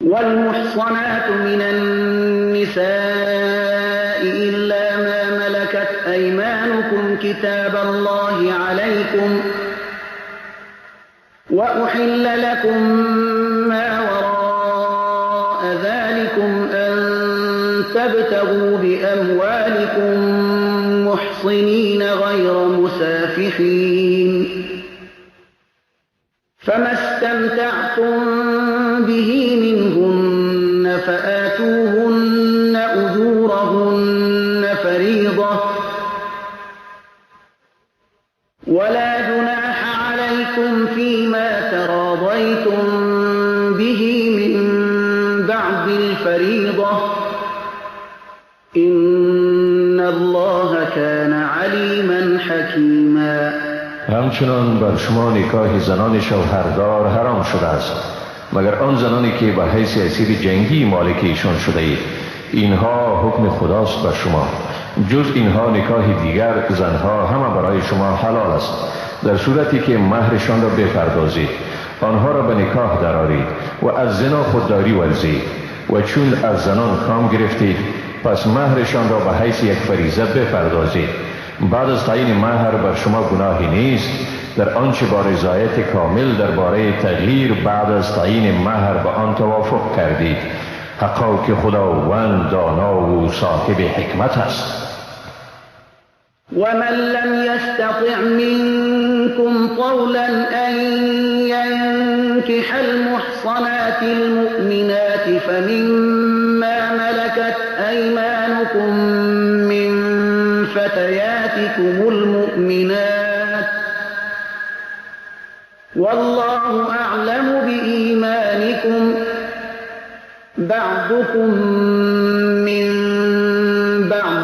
والمحصنات من النساء إلا ما ملكت أيمانكم كتاب الله عليكم وأحل لكم ما وراء ذلكم أن تبتغوا بأموالكم محصنين غير مسافحين فما استمتعتم به منهن فآتوهن أجورهن فريضة ولا جناح عليكم فيما تراضيتم به من بعد الفريضة إن الله كان عليما حكيما. همچنان بر شما نکاح زنان شوهردار حرام شده است، مگر آن زنانی که به حیث اسیر جنگی مالک ایشان شده اید. اینها حکم خداست بر شما. جز اینها نکاح دیگر زنها همه برای شما حلال است، در صورتی که مهرشان را بپردازید، آنها را به نکاح درآرید و از زنا خودداری ورزید. و چون از زنان کام گرفتید، پس مهرشان را به حیث یک فریضه بپردازید. بعد از تعیین مهر بر شما گناهی نیست در آنچه با رضایت کامل درباره تغییر بعد از تعیین مهر به آن توافق کردید. حقا که خداوند دانا و صاحب حکمت است. ومن لم يستطع منكم طولا أن ينكح المحصنات المؤمنات فمما ملكت أيمانكم من فتياتكم المؤمنات والله أعلم بإيمانكم بعضكم من بعض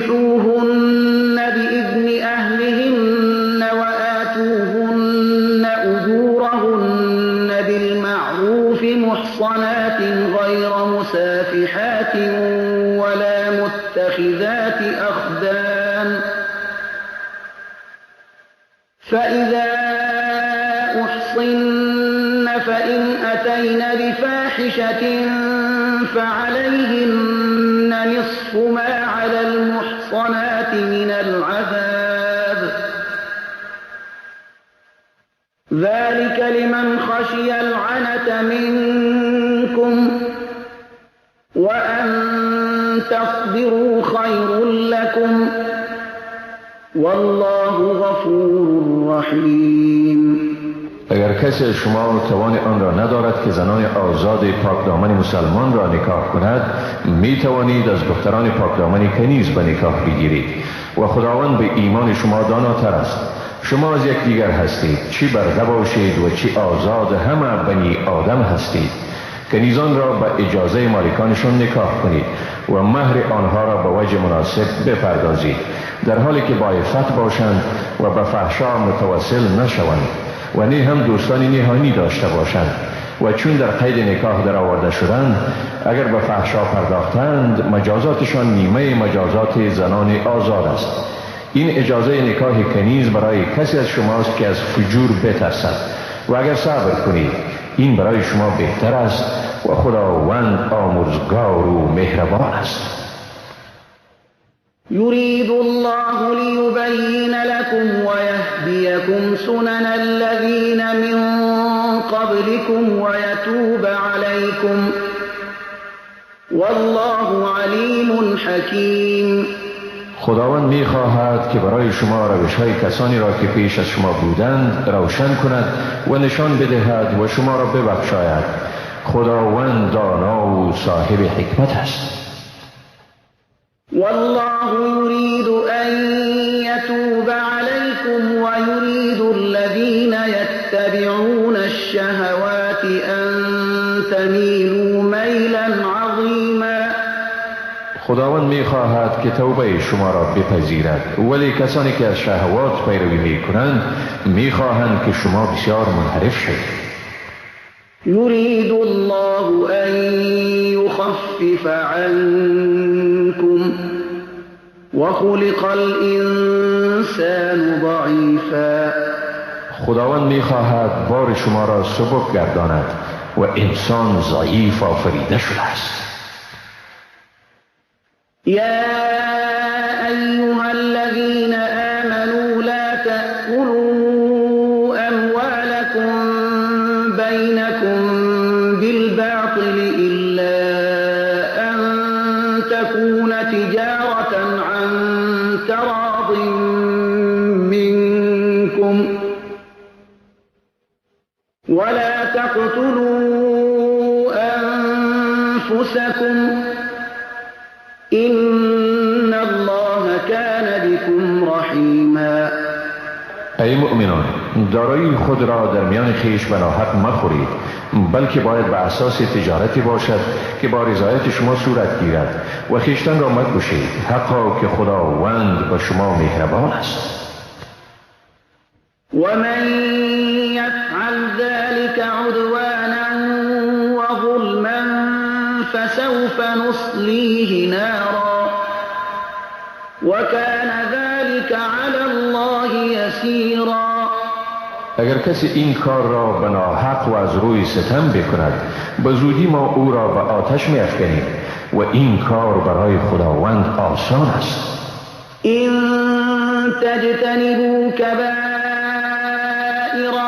فانكحوهن بإذن أهلهن وآتوهن أجورهن بالمعروف محصنات غير مسافحات ولا متخذات أخدان فإذا أحصن فإن أتين بفاحشة فعليهن نصف ما على المحصنات من العذاب ذلك لمن خشي العنة منكم وأن تصبروا خير لكم والله غفور رحيم. اگر کسی از شما توان آن را ندارد که زنان آزاد پاکدامن مسلمان را نکاح کند، می توانید از دختران پاکدامن کنیز به نکاح بگیرید و خداوند به ایمان شما داناتر است. شما از یکدیگر هستید، چی برده باشید و چی آزاد، همه بنی آدم هستید. کنیزان را به اجازه مالکانشان نکاح کنید و مهر آنها را به وجه مناسب بپردازید، در حالی که با عفت باشند و به فحشا متوسل نشوند و نه هم دوستان نهانی داشته باشند. و چون در قید نکاح در آورده شدند، اگر به فحشا پرداختند، مجازاتشان نیمه مجازات زنان آزاد است. این اجازه نکاح کنیز برای کسی از شماست که از فجور بترسد و اگر صبر کنید این برای شما بهتر است و خداوند آمرزگار و مهربان است. يريد الله ليبين لكم ويهديكم سنن الذين من قبلكم ويتوب عليكم والله عليم حكيم. خداوند می‌خواهد که برای شما روش‌های کسانی را که پیش از شما بودند روشن کند و نشان بدهد و شما را ببخشاید. خداوند دانا و صاحب حکمت است. والله يريد أن يتوب عليكم ويريد الذين يتبعون الشهوات أن تميلوا ميلا عظيما. خداوند می‌خواهد که توبه شما را بپذیرد، ولی کسانی که از شهوات پیروی می‌کنند می‌خواهند که شما بسیار منحرف شوید. يريد الله أن يخفف عنكم وخلق الإنسان ضعيفا. خداوند میخواهد بار شما را سبک گرداند و انسان ضعیف آفریده شده است. یا ایها الذین آمنوا لا تأکلوا اموالکم بینکم بالباطل الا ان تکون تجارة عن تراض منکم ولا تقتلوا أنفسكم إن الله كان بكم رحیما. ای مؤمنان، دارایی خود را در میان خویش به ناحق مخورید، بلکه باید به اساس تجارتی باشد که با رضایت شما صورت گیرد و خویشتن را مکشید، حقا که خداوند به شما مهربان است. ومن يفعل ذلك عدوانا وظلما فسوف نصليه نارا وكان ذلك على الله يسيرا. اگر کسی این کار را به ناحق و از روی ستم بکند، به زودی ما او را به آتش می‌افکنیم و این کار برای خداوند آسان است. إن تجتنبوا كبائر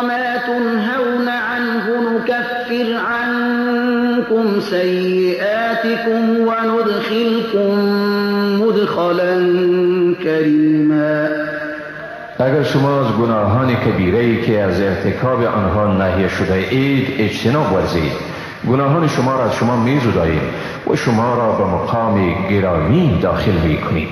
ما تنهون عنه نكفر عنكم سيئاتكم وندخلكم مدخلا كريما. اگر شما از گناهان کبیره‌ای که از ارتکاب آنها نهی شده اید اجتناب ورزید، گناهان شما را از شما می‌زداییم و شما را به مقام گرامی داخل می‌کنیم.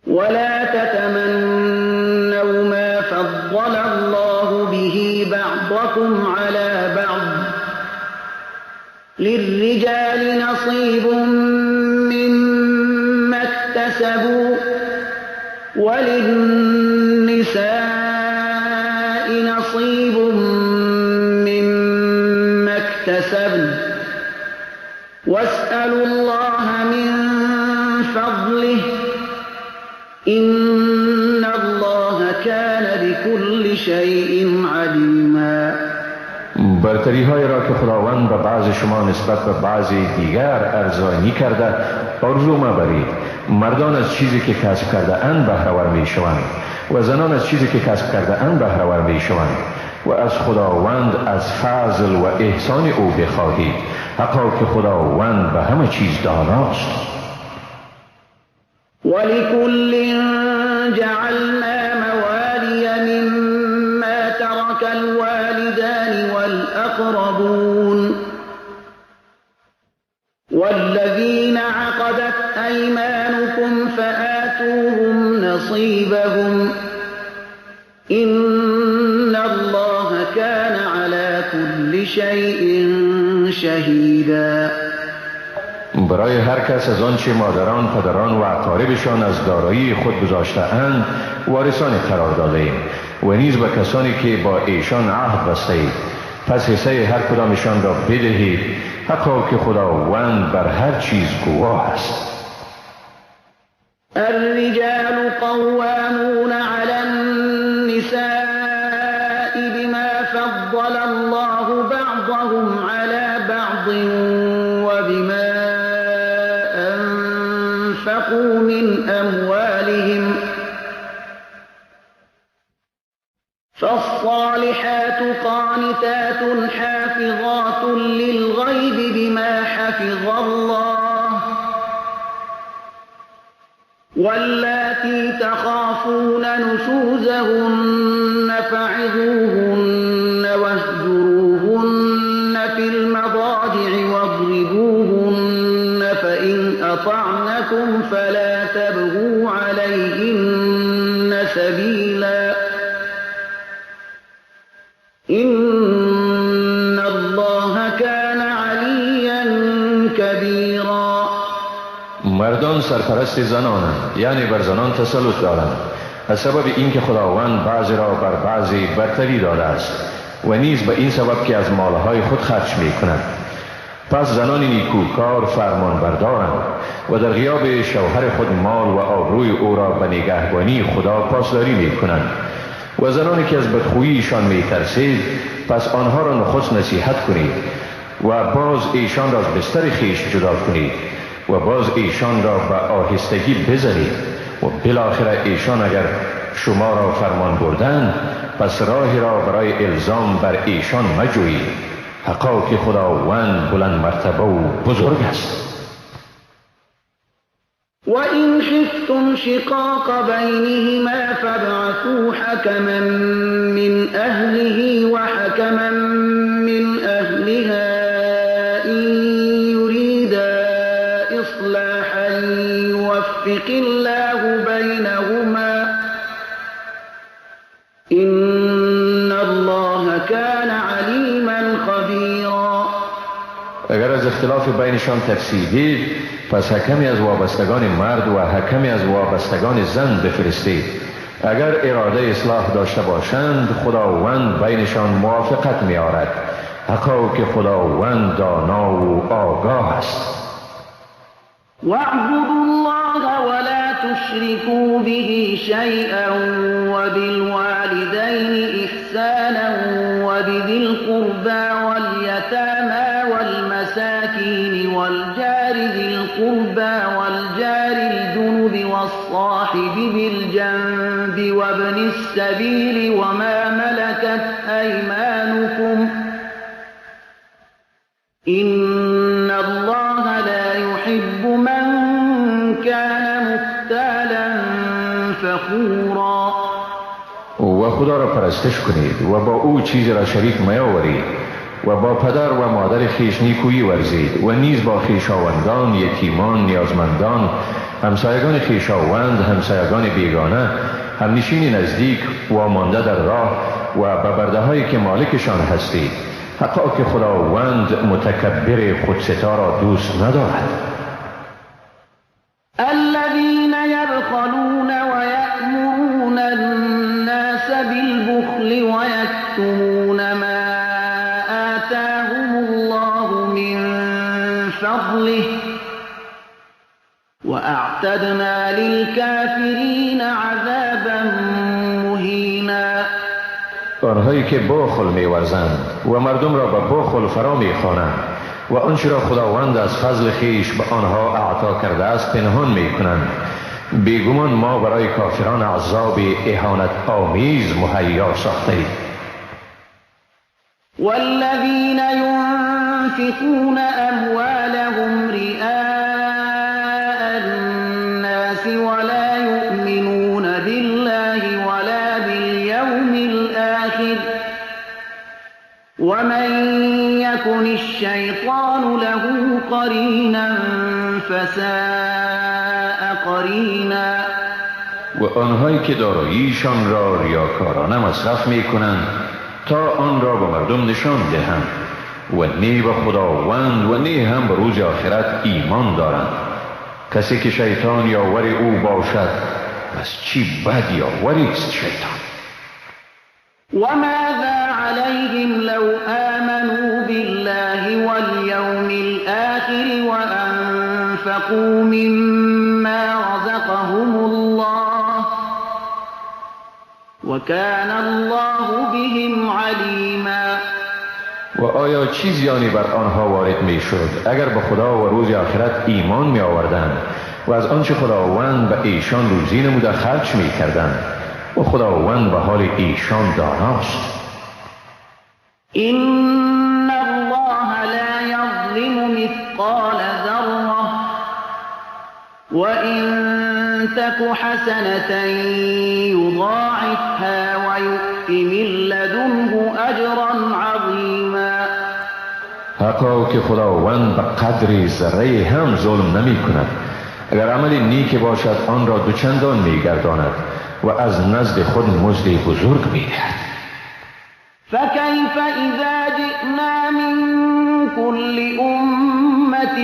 ولا تتمنوا ما فضل الله به بعضكم على بعض للرجال نصيب مما اكتسبوا وللنساء نصيب مما اكتسبن واسألوا الله من فضله إن الله كان بكل شيء عليما. برتری های را که خداوند به بعض شما نسبت به بعضی دیگر ارزانی کرده آرزو مبرید. مردان از چیزی که کسب کرده اند بهره ور می شوند و زنان از چیزی که کسب کرده اند بهره ور می شوند و از خداوند از فضل و احسان او بخواهید، حقا که خداوند به همه چیز داناست. ولكل جعلنا موالی مما ترك الوالدان والأقربون والذين عقدت أيمانكم فآتوهم نصيبهم إن الله كان على كل شيء شهيدا. برای هر کس از آنچه مادران، پدران و اقاربشان از دارایی خود گذاشته اند وارثان قرار داده ایم و نیز به کسانی که با ایشان عهد بسته اید، پس حصه هر کدامشان را بدهید، حقا که خداوند بر هر چیز گواه است. الرجال قوامون على النساء بما فضل الله بعضهم على بعض وبما أنفقوا من أموالهم فالصالحات قانتات حافظات للغيب بما حفظ الله واللاتي تخافون نشوزهن فعظوهن واهجروهن في المضاجع واضربوهن فإن أطعنكم فلا تبغوا عليهن سبيلا إن الله كان عليا كبيرا. مردان سرپرست زنانند، یعنی بر زنان تسلط دارند، از سبب اینکه خداوند بعضی را بر بعضی برتری داده است و نیز به این سبب که از مالهای خود خرج می کند. پس زنان نیکوکار فرمان بردارند و در غیاب شوهر خود مال و آبروی او را به نگهبانی خدا پاسداری می کنند و زنانی که از بدخوییشان میترسید پس آنها را نخست نصیحت کنید و باز ایشان را از بستر خویش جدا کنید و باز ایشان را به آهستگی بزنید و بالاخره ایشان اگر شما را فرمان بردند پس راهی را برای الزام بر ایشان مجویید. حقا که خداوند بلند مرتبه و بزرگ است. وإن خفتم شقاق بينهما فابعثوا حكما من أهله وحكما من أهلها إن يريدا إصلاحا يوفق الله بينهما إن الله كان عليما خبيرا. اگر از اختلاف بینشان ترسیدید پس حکمی از وابستگان مرد و حکمی از وابستگان زن بفرستید. اگر اراده اصلاح داشته باشند خداوند بینشان موافقت می آرد. حقا که خداوند دانا و آگاه است. واعبدوا الله ولا تشركوا به شيئا وبالوالدين إحسانا وبذي القربى واليتامى والمساكين والجار ذي القربى والجار الجنب والصاحب بالجنب وابن السبيل وما ملكت أيمانكم إن الله لا يحب من كان مختالا فخورا. و خدا را پرستش کنید و با او چیزی را شریک میاورید و با پدر و مادر خویش نیکویی ورزید و نیز با خویشاوندان، یتیمان، نیازمندان، همسایگان خویشاوند، همسایگان بیگانه، همنشین نزدیک و مانده در راه و به برده هایی که مالکشان هستید. حقا که خداوند متکبر خودستا را دوست ندارد. الذين يبخلون ويأمرون الناس بالبخل ويكتمون ما آتاهم الله من فضله وأعتدنا للكافرين عذابا مهینا. آنهایی که بخل می‌ورزند و مردم را به بخل فرا می‌خوانند و آنچه را خداوند از فضل خویش به آنها اعطا کرده است پنهان می‌کنند. بیگمان ما برای کافران عذاب اهانت آمیز مهیا ساخته‌ایم. والذین ينفقون اموالهم رئاء الناس ولا يؤمنون بالله ولا باليوم الآخر ومن يكن الشيطان له قرينا فساء قرینا. و آنهایی که داراییشان را ریاکارانه مصرف میکنند تا آن را به مردم نشان دهند و نه به خداوند و نه هم به روز آخرت ایمان دارند. کسی که شیطان یاور او باشد پس چی بد یاوری است شیطان. وماذا عليهم لو آمنوا بالله واليوم الآخر وأنفقوا مما رزقهم الله وكان الله بهم عليما. و آیا چی زیانی بر آنها وارد می شد اگر به خدا و روز آخرت ایمان می آوردند و از آنچه خداوند به ایشان روزی نموده خرج می کردند و خداوند به حال ایشان داناست. إن الله لا يظلم مثقال ذرة وإن تك حسنة يضاعفها ويؤت من لدنه أجرا عظيما. حقا که خداوند به قدر ذره هم ظلم نمی کند. اگر عمل نیک باشد آن را دوچندان می گرداند و از نزد خود مزد بزرگ می دهد. فكيف إذا جئنا من كل أمة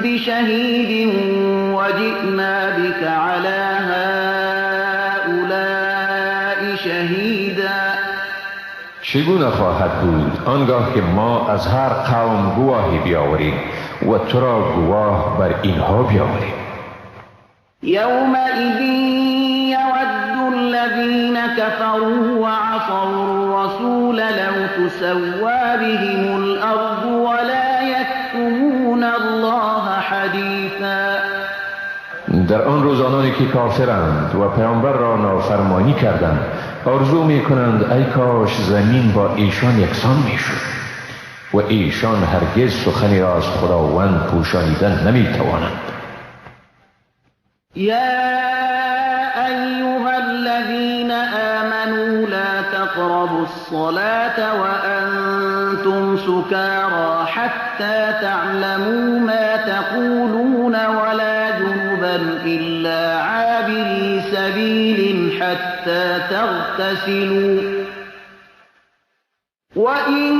بشهيد وجئنا بك على هؤلاء شهيدا. چگونه خواهد بود آنگاه که ما از هر قوم گواهی بیاوریم و تو را گواه بر اینها بیاوریم. يومئذ يود الذين كفروا وعصوا الرسول لو تسوى بهم الأرض ولا يكتمون الله حديثا. در آن روز آنانی که کافرند و پیامبر را نافرمانی کردند آرزو می کنند ای کاش زمین با ایشان یکسان می شد و ایشان هرگز سخنی را از خداوند پوشانیدن نمی توانند. یا ایها الذین آمنوا لا تقربوا الصلاة وأنتم سكارى حتى تعلموا ما تقولون ولا جنبا إلا عابري سبيل حتى تغتسلوا وإن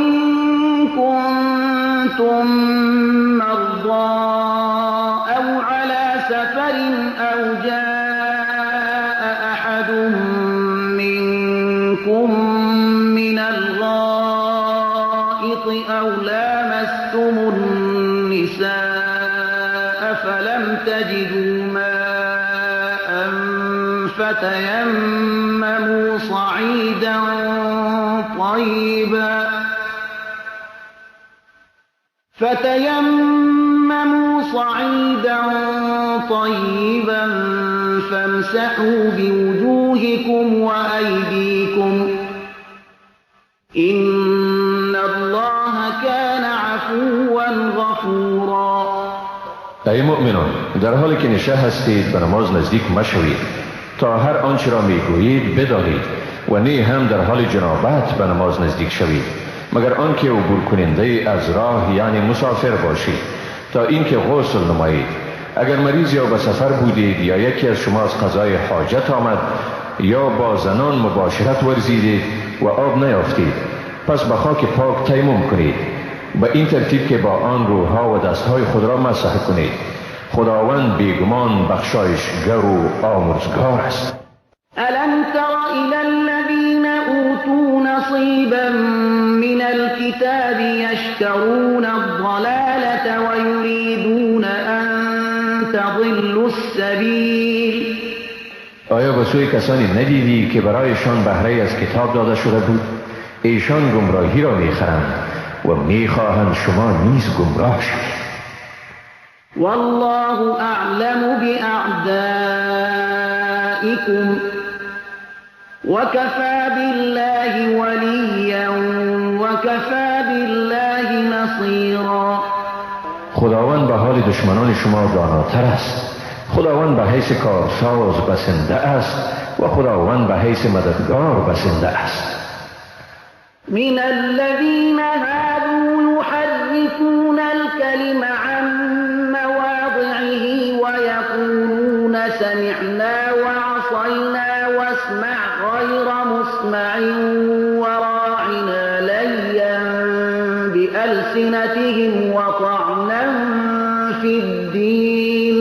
كنتم مرضى أو على سفر أو جاء أحد منكم من الغائط أو لامستم النساء فلم تجدوا ماء فتيمموا صعيدا طيبا فامسحوا بوجوهكم وأيديكم إن الله كان عفوا غفورا. ای مؤمنان، در حالی که نشه هستید به نماز نزدیک مشوید تا هر آنچه را میگویید بدانید و نه هم در حال جنابت به نماز نزدیک شوید مگر آنکه عبور کننده از راه یعنی مسافر باشید تا اینکه غسل نمایید. اگر مریض یا به سفر بودید یا یکی از شما از قضای حاجت آمد یا با زنان مباشرت ورزیدید و آب نیافتید، پس به خاک پاک تیمم کنید، به این ترتیب که با آن روها و دستهای خود را مسح کنید. خداوند بیگمان بخشایشگر و آمرزگار است. ألم تر إلى الذين أوتوا نصيبا من الكتاب يشترون الضلالة ويريدون أن تضلوا السبيل. آیا به سوی کسانی ندیدی که برایشان بهره از کتاب داده شده بود؟ ایشان گمراهی را میخرند و میخواهند شما نیز گمراه شوید. والله أعلم بأعدائكم وكفى بالله وليا وكفى بالله نصيرا. خداوند به حال دشمنان شما داناتر است. خداوند به حیث کارساز بسنده است و خداوند به حیث مددگار بسنده است. من الذين هادوا يحرفون الكلم عن مواضعه ويقولون سمعنا وعصينا واسمع غير مسمع وراعنا ليا بألسنتهم وطعنا في الدين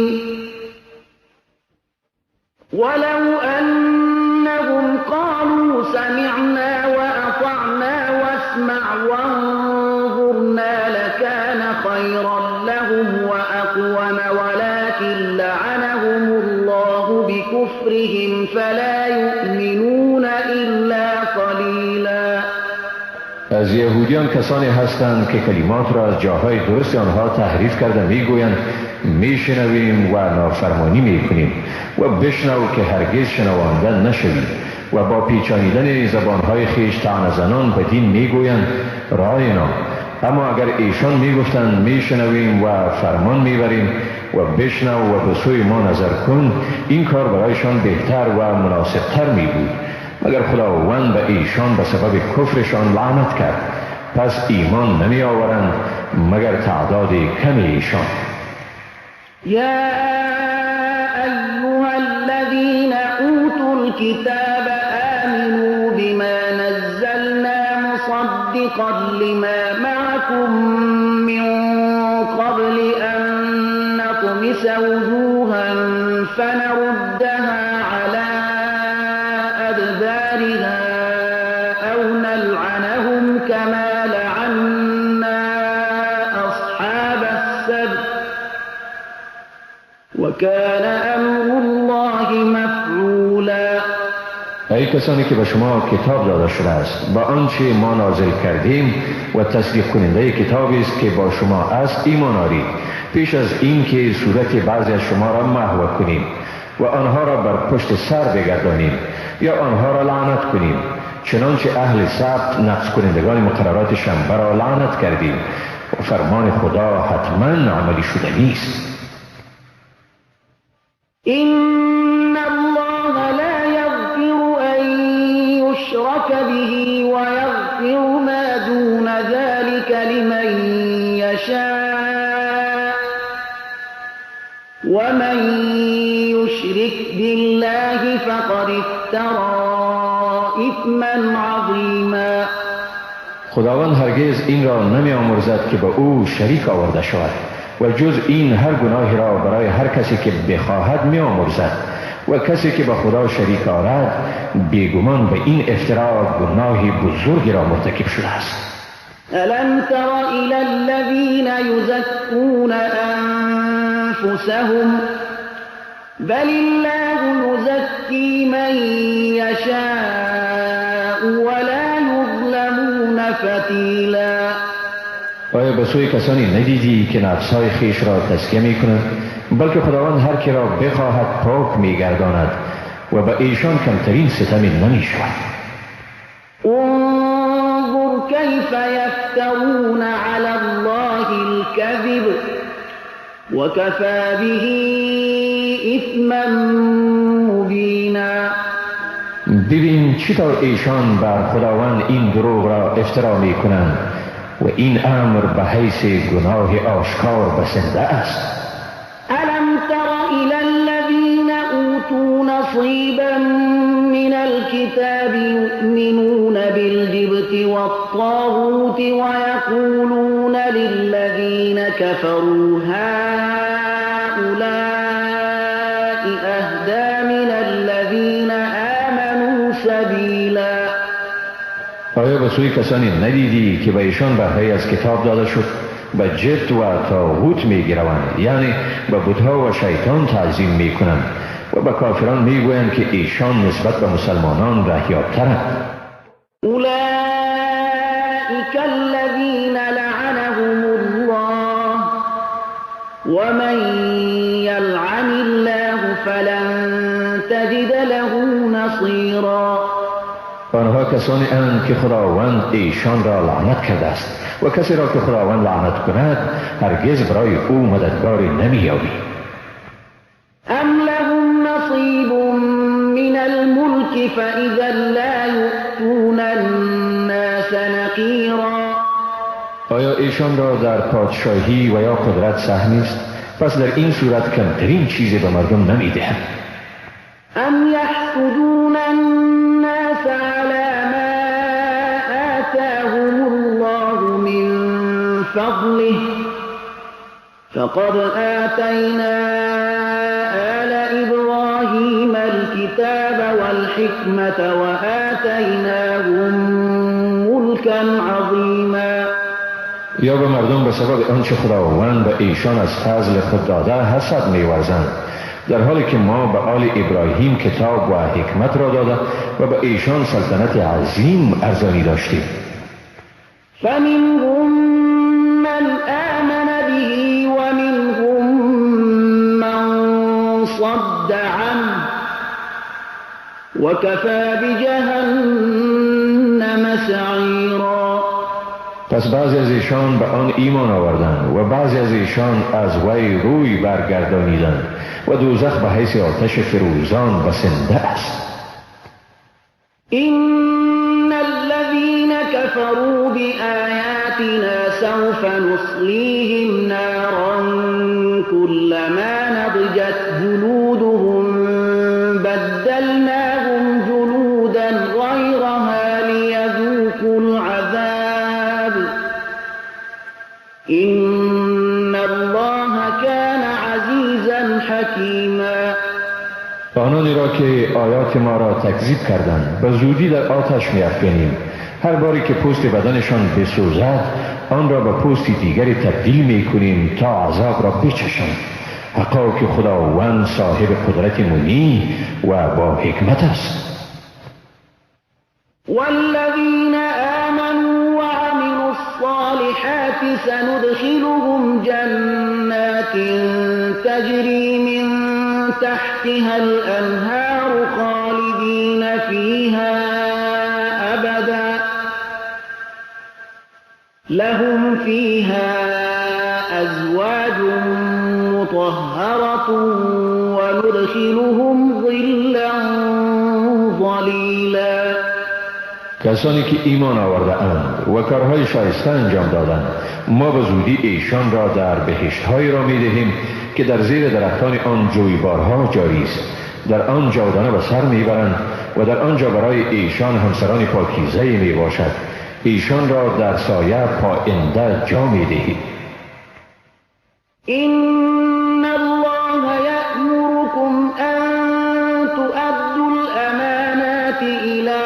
ولو أنهم قالوا سمعنا وأطعنا واسمع وانظرنا لكان خيرا لهم وأقوم ولكن لعنهم الله بكفرهم فلا يؤمنون إلا قليلا. از یهودیان کسانی هستند که کلمات را از جاهای درست آنها تحریف کرده میگویند میشنویم و نافرمانی میکنیم و بشنو که هرگز شنوانده نشوید و با پیچانیدن زبانهای خویش طعنه زنان به دین میگویند راینا. اما اگر ایشان میگفتند میشنویم و فرمان میبریم و بشنو و به سوی ما نظر کن، این کار برایشان بهتر و مناسبتر میبود، مگر خداوند به ایشان به سبب کفرشان لعنت کرد، پس ایمان نمی آورند مگر تعداد کم ایشان. یا ایها الذین اوتوا الكتاب آمنوا بما نزلنا مصدقا لما معكم من قبل أن نطمس وجوها فنردها على أدبارها أو نلعنهم كما لعنا أصحاب السبت وكان أمر الله مفعولا. کسانی که به شما کتاب داده شده است، با آنچه ما نازل کردیم و تصدیق کننده کتابی است که با شما است ایمان آرید، پیش از اینکه صورت بعضی از شما را محو کنیم و آنها را بر پشت سر بگردانیم یا آنها را لعنت کنیم، چنانچه اهل سبت نقض کنندگان مقررات شنبه را لعنت کردیم و فرمان خدا حتما عملی شدنی است. إن الله لا يغفر أن يشرك به ويغفر ما دون ذلك لمن يشاء ومن يشرك بالله فقد افترى إثما عظيما. خداوند هرگز این را نمی آمرزد که به او شریک آورده شود و جز این هر گناهی را برای هر کسی که بخواهد می آمرزد و کسی که به خدا شریک آرد بیگمان به این افترا گناه بزرگی را مرتکب شده است. ألم تر إلى الذين يزكون أنفسهم بل الله يزكي من يشاء ولا يظلمون فتيلا. آیا به سوی کسانی ندیدی که نفسهای خیش را تزکیه می کنند؟ بلکه خداوند هر کی را بخواهد پاک می گرداند و به ایشان کمترین ستمی نمی شود. انظر كيف يفترون على الله الكذب وكفى به إثما مبینا. ببین چطور ایشان بر خداوند این دروغ را افترا می کنند و این امر به حیث گناه آشکار بسنده است. ألم تر إلى الذين أوتوا نصيبا من الكتاب يؤمنون بالجبت والطاغوت ويقولون للذين كفروا هؤلاء أهدى من الذين آمنوا سبيلا. آیا به سوی کسانی ندیدی که به ایشان بهره از کتاب داده شد به جبت و طاغوت میگروند، یعنی به بتها و شیطان تعظیم میکنند و به کافران میگویند که ایشان نسبت به مسلمانان رهیابترند؟ اولئک الذین لعنهم الله ومن یلعن الله فلن تجد له نصیرا. آنها کسانی اند که خداوند ایشان را لعنت کرده است و کسی را که خداوند لعنت کند هرگز برای او مددگاری نمی‌یابی. ام لهم نصیب من الملک فاذا لا یؤتون الناس نقیرا. آیا ایشان را در پادشاهی و یا قدرت سهمی است؟ پس در این صورت کمترین چیزی به مردم نمی‌دهند. ام یحسدون الناس على ما آتاهم الله من فضله فقد آتينا آل إبراهيم الكتاب والحكمة وآتيناهم ملكا عظيما. یا به مردم به سبب آنچه خداوند به ایشان از فضل خود داده حسد می‌ورزند، در حالی که ما به آل ابراهیم کتاب و حکمت را داده و به ایشان سلطنت عظیم ارزانی داشتیم. فمنهم من آمن به ومنهم من صد عنه وكفى بجهنم سعیرا. پس بعضی از ایشان به آن ایمان آوردند و بعضی از ایشان از وی روی برگردانیدند و دوزخ به حیث آتش فروزان بسنده است. إن الذين كفروا بآياتنا سوف نصليهم نارا كلما نضجت جلودهم بدلناهم جلودا غيرها ليذوقوا العذاب إن الله كان عزيزا حكيما. آنانی را که آیات ما را تکذیب کردند به زودی در آتش می‌افکنیم. هر باری که پوست بدنشان بسوزد آن را به پوست دیگری تبدیل می‌کنیم تا عذاب را بچشند. حقا که خداوند صاحب قدرت منی و با حکمت است. والذین آمنوا وعملوا الصالحات سندخلهم جنات تجری من تحتها الأنهار خالدین فیها أبدا لهم فیها أزواج مطهرة وندخلهم ظلا ظلیلا. کسانی که ایمان آورده اند و کارهای شایسته انجام دادند، ما به زودی ایشان را در بهشت‌هایی را می‌دهیم که در زیر درختان آن جویبارها جاری است. در آن جاودانه به سر می‌برند و در آنجا برای ایشان همسران پاکیزه می‌باشد. ایشان را در سایه پاینده جا می‌دهیم. إن الله يأمركم أن تؤدوا الأمانات إلى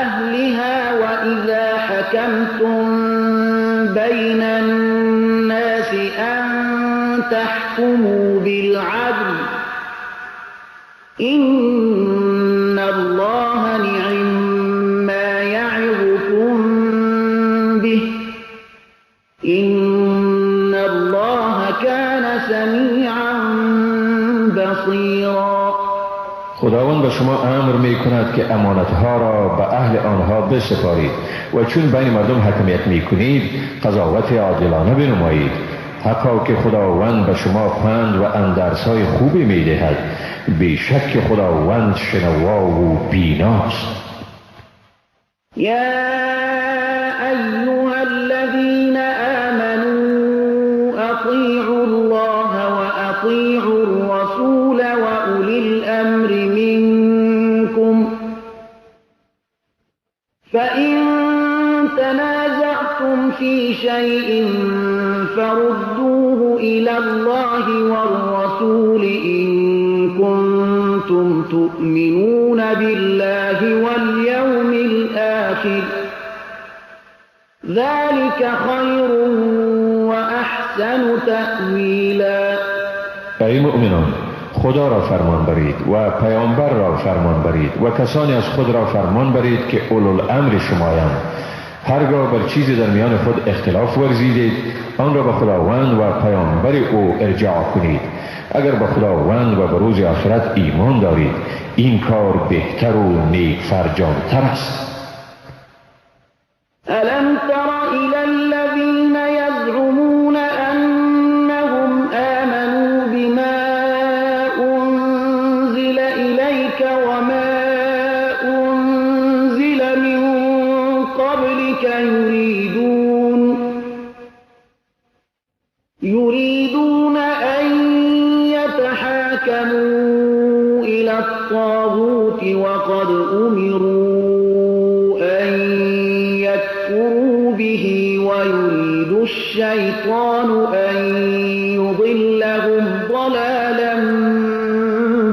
أهلها وإذا حكمتم بين الناس أن تحكموا بالعدل إن الله نعم ما يعظكم به إن الله كان سميعا بصيرا. خداوند به شما امر می کند که امانتها را به اهل آنها بسپارید و چون بین مردم حکمیت می کنید قضاوت عادلانه بنمایید. حقا که خداوند به شما پند و اندرسهای خوبی می دهد. بیشک خداوند شنوا و بیناست. یا ایها الذین آمنوا اطیعوا الله و اطیعوا الرسول و اولی الامر منکم فإن تنازعتم في شيء فردوه إلى الله والرسول إن كنتم تؤمنون بالله واليوم الآخر ذلك خير وأحسن تأويلا. ای مؤمنان، خدا را فرمان برید و پیامبر را فرمان برید و کسانی از خود را فرمان برید که اولوالامر شمایند. هرگاه بر چیزی در میان خود اختلاف ورزیدید آن را به خداوند و پیامبر او ارجاع کنید. اگر به خداوند و به روز آخرت ایمان دارید این کار بهتر و نیک فرجامتر است. الم تر الی الذین یزعمون انهم آمنوا بما انزل الیک وما انزل من قبلک يريدون أن يتحاكموا إلى الطاغوت وقد أمروا أن يكفروا به ويريد الشيطان أن يضلهم ضلالا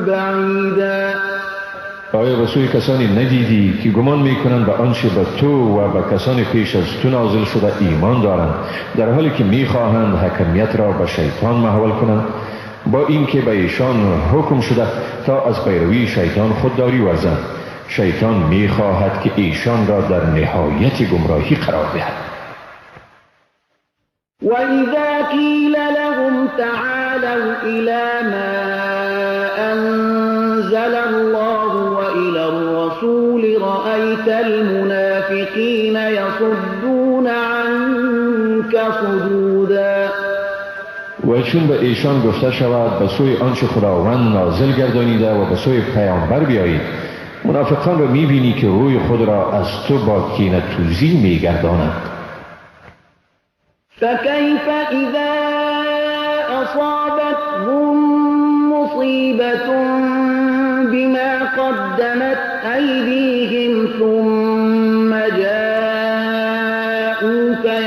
بعيدا. آیا به سوی کسانی ندیدی که گمان میکنند به آنچه به تو و به کسانی پیش از تو نازل شده ایمان دارند، در حالی که میخواهند حکمیت را به شیطان محول کنند، با اینکه به ایشان حکم شده تا از پیروی شیطان خودداری ورزند؟ شیطان میخواهد که ایشان را در نهایت گمراهی قرار دهد. وَإِذَا قِيلَ لَهُمْ تَعَالَوْا إِلَى مَا أَنزَلَ اللَّهُ وَإِلَى الرَّسُولِ رَأَيْتَ الْمُنَافِقِينَ يَصُدُّونَ عَنكَ صُدُودًا. و چون به ایشان گفته شود به سوی آنچه خداوند نازل گردانیده و به سوی پیامبر بیایید، منافقان را میبینی که روی خود را از تو با کینه توزی میگردانند. فكيف إذا أصابتهم مصيبة بما قدمت أيديهم ثم جاءوك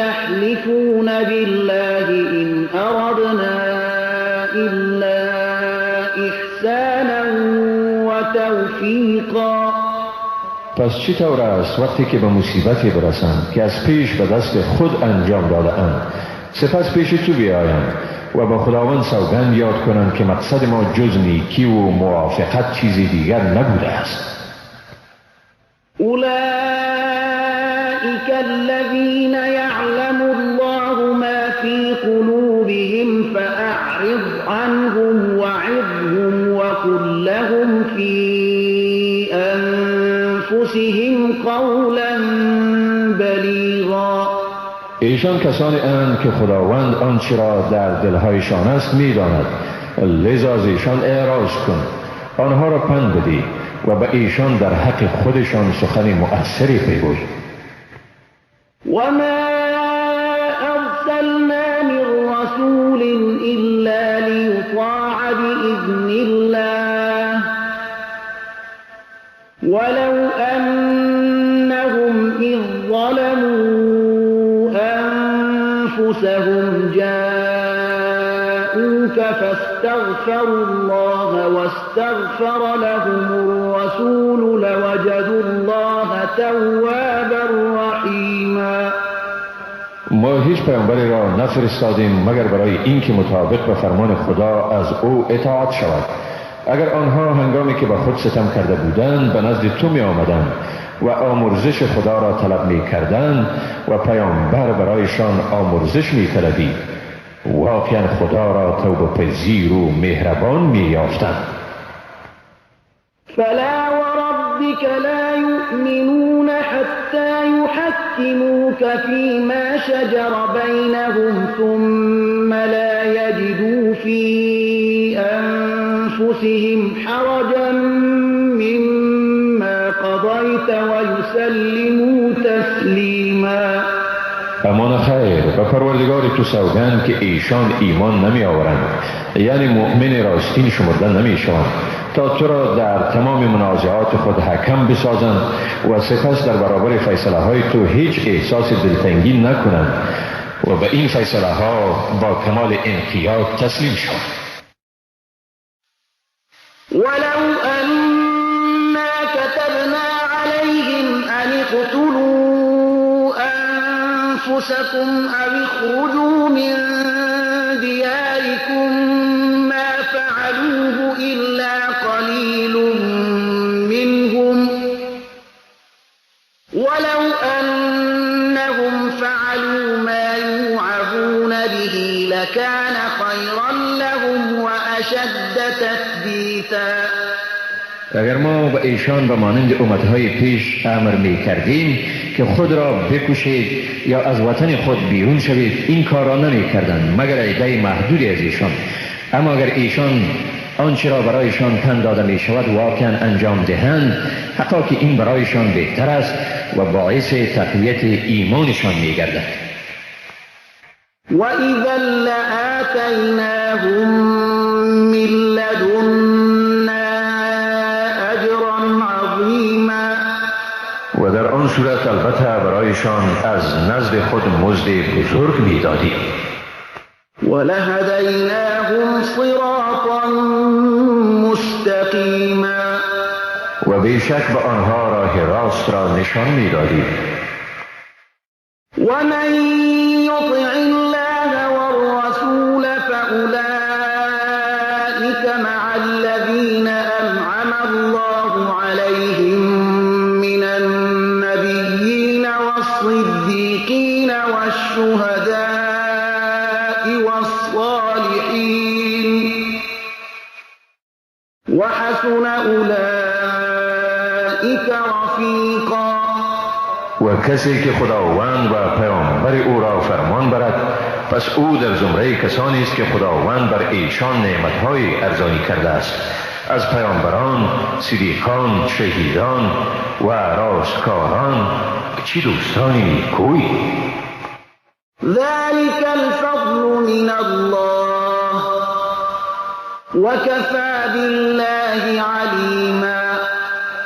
يحلفون بالله إن أردنا إلا إحسانا وتوفيقا. پس چه طور است وقتی که به مصیبتی برسند که از پیش به دست خود انجام داده اند، سپس پیش تو بیایند و با خداوند سوگند یاد کنند که مقصد ما جز نیکی و موافقت چیزی دیگر نبوده است. أولئك الذين يعلم الله ما في قلوبهم فأعرض عنهم وعظهم وقل لهم في أنفسهم قولا بلیغا. ایشان کسانی اند که خداوند آنچه را در دلهایشان است میداند، لذا از ایشان اعراض کن، آنها را پند بده و به ایشان در حق خودشان سخن مؤثری بگوی. وما ارسلنا من رسول الا لیطاع باذن الله ولو انهم اذ ظلموا انفسهم جاءوك فاستغفروا الله واستغفر لهم الرسول لوجدوا الله توابا رحیما. ما هیچ پیامبری را نفرستادیم مگر برای اینکه مطابق به فرمان خدا از او اطاعت شود. اگر آنها هنگامی که به خود ستم کرده بودند به نزد تو می آمدند و آمرزش خدا را طلب می کردند و پیامبر برایشان آمرزش می طلبید، واقعا خدا را توبه پذیر و مهربان می یافتند. فلا وربك لا يؤمنون حتى يحكموك فيما شجر بينهم ثم لا يجدوا في أنفسهم حرجا مما قضيت ويسلموا تسليما. امان خیر، به پروردگار تو سوگند که ایشان ایمان نمی آورند، یعنی مؤمن راستین شمرده نمی شوند تا تو را در تمام منازعات خود حکم بسازند و سپس در برابر فیصله های تو هیچ احساس دلتنگی نکنند و به این فیصله ها با کمال انقیاد تسلیم شوند. ولو أنا كتبنا عليهم أن اقتلوا أنفسكم أو اخرجوا من دياركم ما فعلوه إلا قليل منهم ولو أنهم فعلوا ما يوعظون به لكان خيرا لهم وأشد تثبيتا. اگر ما به ایشان به مانند امتهای پیش امر می کردیم که خود را بکشید یا از وطن خود بیرون شوید، این کار را نمی کردند مگر عده محدودی از ایشان. اما اگر ایشان آنچه را برایشان پند داده می شود واقعا انجام دهند، حقا که این برایشان بهتر است و باعث تقویت ایمانشان می گردد. وَإِذًا لَآتَيْنَاهُم مِّن لَّدُنَّا أَجْرًا عَظِيمًا. و در آن صورت البته برایشان از نزد خود مزد بزرگ می دادیم. وَلَهَدَيْنَاهُمْ صِرَاطًا مُّسْتَقِيمًا. و بیشک به آنها راه راست را نشان می دادیم. وَمَن يُطِعِ الله وَالرَّسُولَ فَأُولَئِكَ مَعَ الَّذِينَ أَنْعَمَ اللَّهُ عَلَيْهِم مِّنَ النَّبِيِّينَ وَالصِّدِّيقِينَ وَالشُّهَدَاءِ وَالصَّالِحِينَ وَحَسُنَ أُولَئِكَ رَفِيقًا. و کسی که خداوند و پیامبر او را فرمان برد، پس او در زمره کسانی است که خداوند بر ایشان نعمت‌های ارزانی کرده است، از پیامبران، صدیقان، شهیدان و راستکاران. چی دوستانی نیکویی! ذلك الفضل من الله وكفى بالله علیما.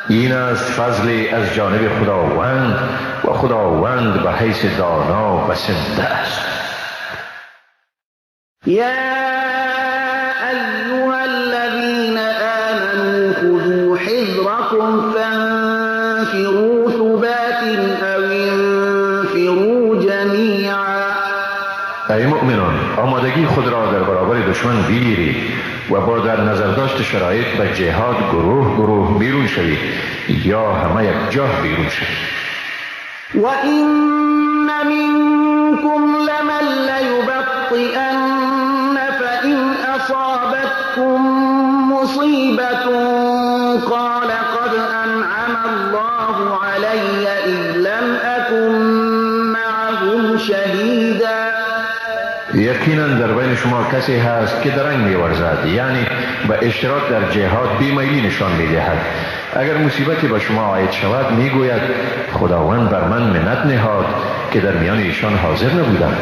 این است فضل از جانب خداوند و خداوند به حیث دانا بسنده است. یا ایها الذین آمنوا خذوا حذرکم فانفروا ثبات او انفروا جمیعا. ای مؤمنان، آمادگی خود را در برابر دشمن بگیرید و با در نظر داشت شرایط به جهاد گروه گروه بیرون شوید یا همه یک جا بیرون شوید. وَإِنَّ مِنكُمْ لَمَن لَّيُبَطِّئَنَّ فَإِنْ أَصَابَتْكُم مُّصِيبَةٌ قَالَ قَدْ أَنْعَمَ اللَّهُ عَلَيَّ إِذْ لَمْ أَكُن مَّعَهُمْ شَهِيدًا. یقینا در بین شما کسی هست که درنگ می‌ورزد، یعنی به اشتراک در جهاد بی‌میلی نشان می‌دهد. اگر مصیبتی به شما عاید شود میگوید خداوند بر من منت نهاد که در میان ایشان حاضر نبودم.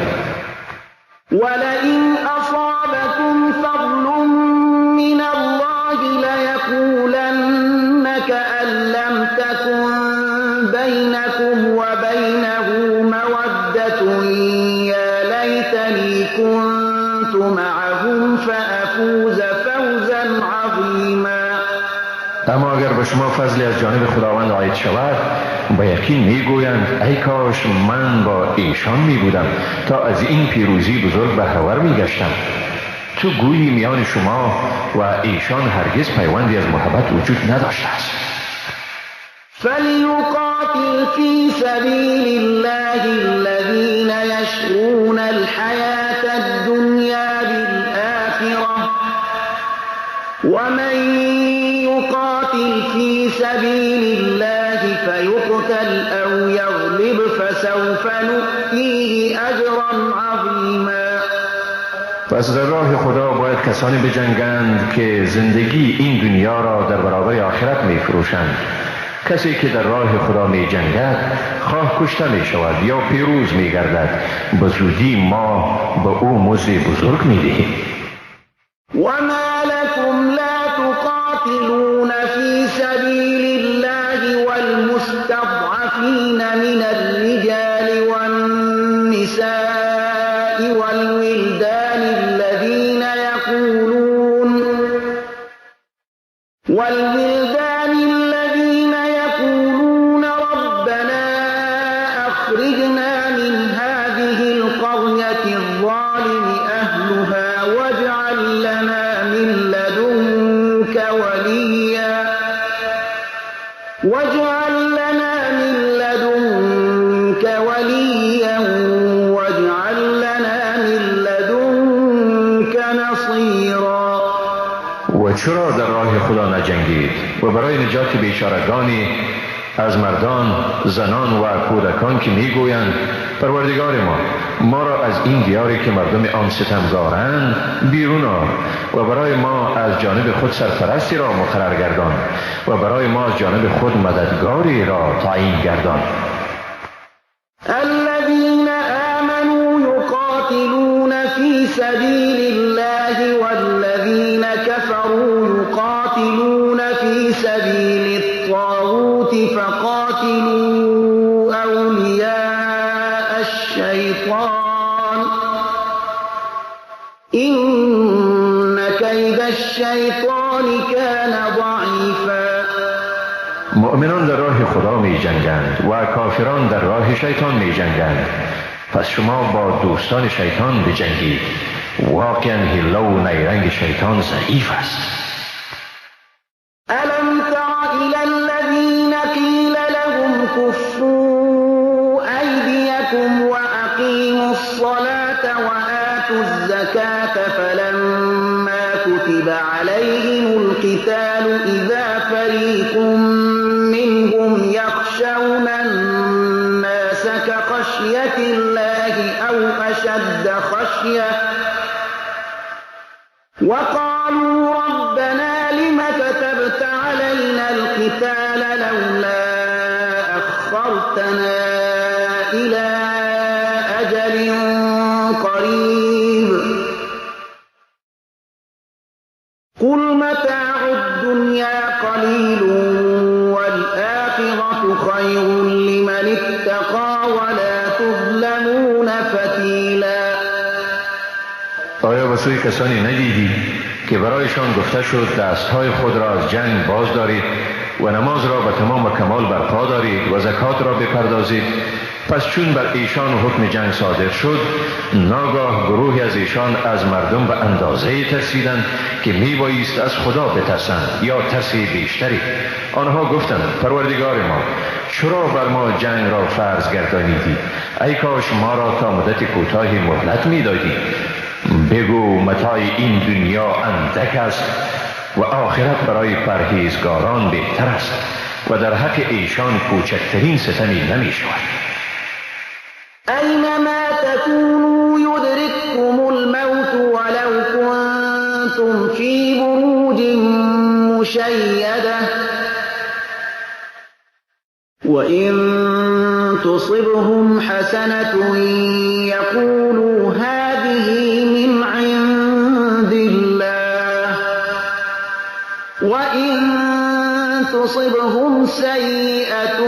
ولئن اصابکم فضل من الله لیقولن کأن لم تکن بینکم وبینه مودة یا لیتنی کنت معهم فافوز فوزا عظیما. اما اگر به شما فضلی از جانب خداوند عاید شود به یقین میگویند ای کاش من با ایشان میبودم تا از این پیروزی بزرگ بهره‌ور میگشتم. تو گویی میان شما و ایشان هرگز پیوندی از محبت وجود نداشته است. فلیقاتل فی سبیل الله الذین یشرون الحیاة الدنیا بالآخرة ومن يقاتل في سبيل الله فيقتل أو يغلب فسوف نؤتيه أجرا عظيما. پس در راه خدا باید کسانی بجنگند که زندگی این دنیا را در برابر آخرت میفروشند. کسی که در راه خدا می جنگد خواه کشته می شود یا پیروز می گردد، به زودی ما به او مزد بزرگ می دهیم. وما لكم لا تقاتلون في سبيل الله والمستضعفين من الرجال والنساء والولدان الذين يقولون ربنا أخرجنا من هذه القرية الظالم أهلها واجعل لنا من لدنك وليا واجعل لنا من لدنك نصيرا. و چرا در راه خدا نجنگید و برای نجات بیچارگانی از مردان، زنان و کودکان که میگویند پروردگار ما، ما را از این دیاری که مردم آن ستمگارند بیرون آر و برای ما از جانب خود سرپرستی را مقرر گردان و برای ما از جانب خود مددگاری را تعیین گردان. الذين آمنوا يقاتلون في سبيل الله والذين كفروا يقاتلون في سبيل الطاغوت فقاتلوا أولياء الشيطان إن كيد الشيطان كان ضعيفا. مؤمنان در راه خدا می جنگند و کافران در راه شیطان می جنگند. پس شما با دوستان شیطان بجنگید. واقعا حیله و نیرنگ شیطان ضعیف است. ألم تر إلى الذين قيل لهم كفوا أيديكم وأقيموا الصلاة وآتوا الزكاة فلما كتب عليهم القتال إذا فريق منهم يخشون الناس كخشية الله أو أشد خشية وقالوا ربنا لم كتبت علينا القتال لولا أخرتنا إلى أجل قريب قل متاع الدنيا قليل والآخرة خير لمن اتقى ولا تظلمون فتیلا. آیا به سوی کسانی ندیدی که برایشان گفته شد دستهای خود را از جنگ باز دارید و نماز را به تمام و کمال برپا دارید و زکات را بپردازید؟ پس چون بر ایشان حکم جنگ صادر شد، ناگاه گروهی از ایشان از مردم به اندازه ترسیدند که میبایست از خدا بترسند یا ترس بیشتری. آنها گفتند پروردگار ما، چرا بر ما جنگ را فرض گردانیدی؟ ای کاش ما را تا مدت کوتاهی مهلت میدادی. بگو متاع این دنیا اندک است و آخرت برای پرهیزگاران بهتر است و در حق ایشان کوچکترین ستمی نمی شود. أينما تكونوا يدرككم الموت ولو كنتم في بروج مشيدة وإن تصبهم حسنة يقولوا هذه من عند الله وإن تصبهم سيئة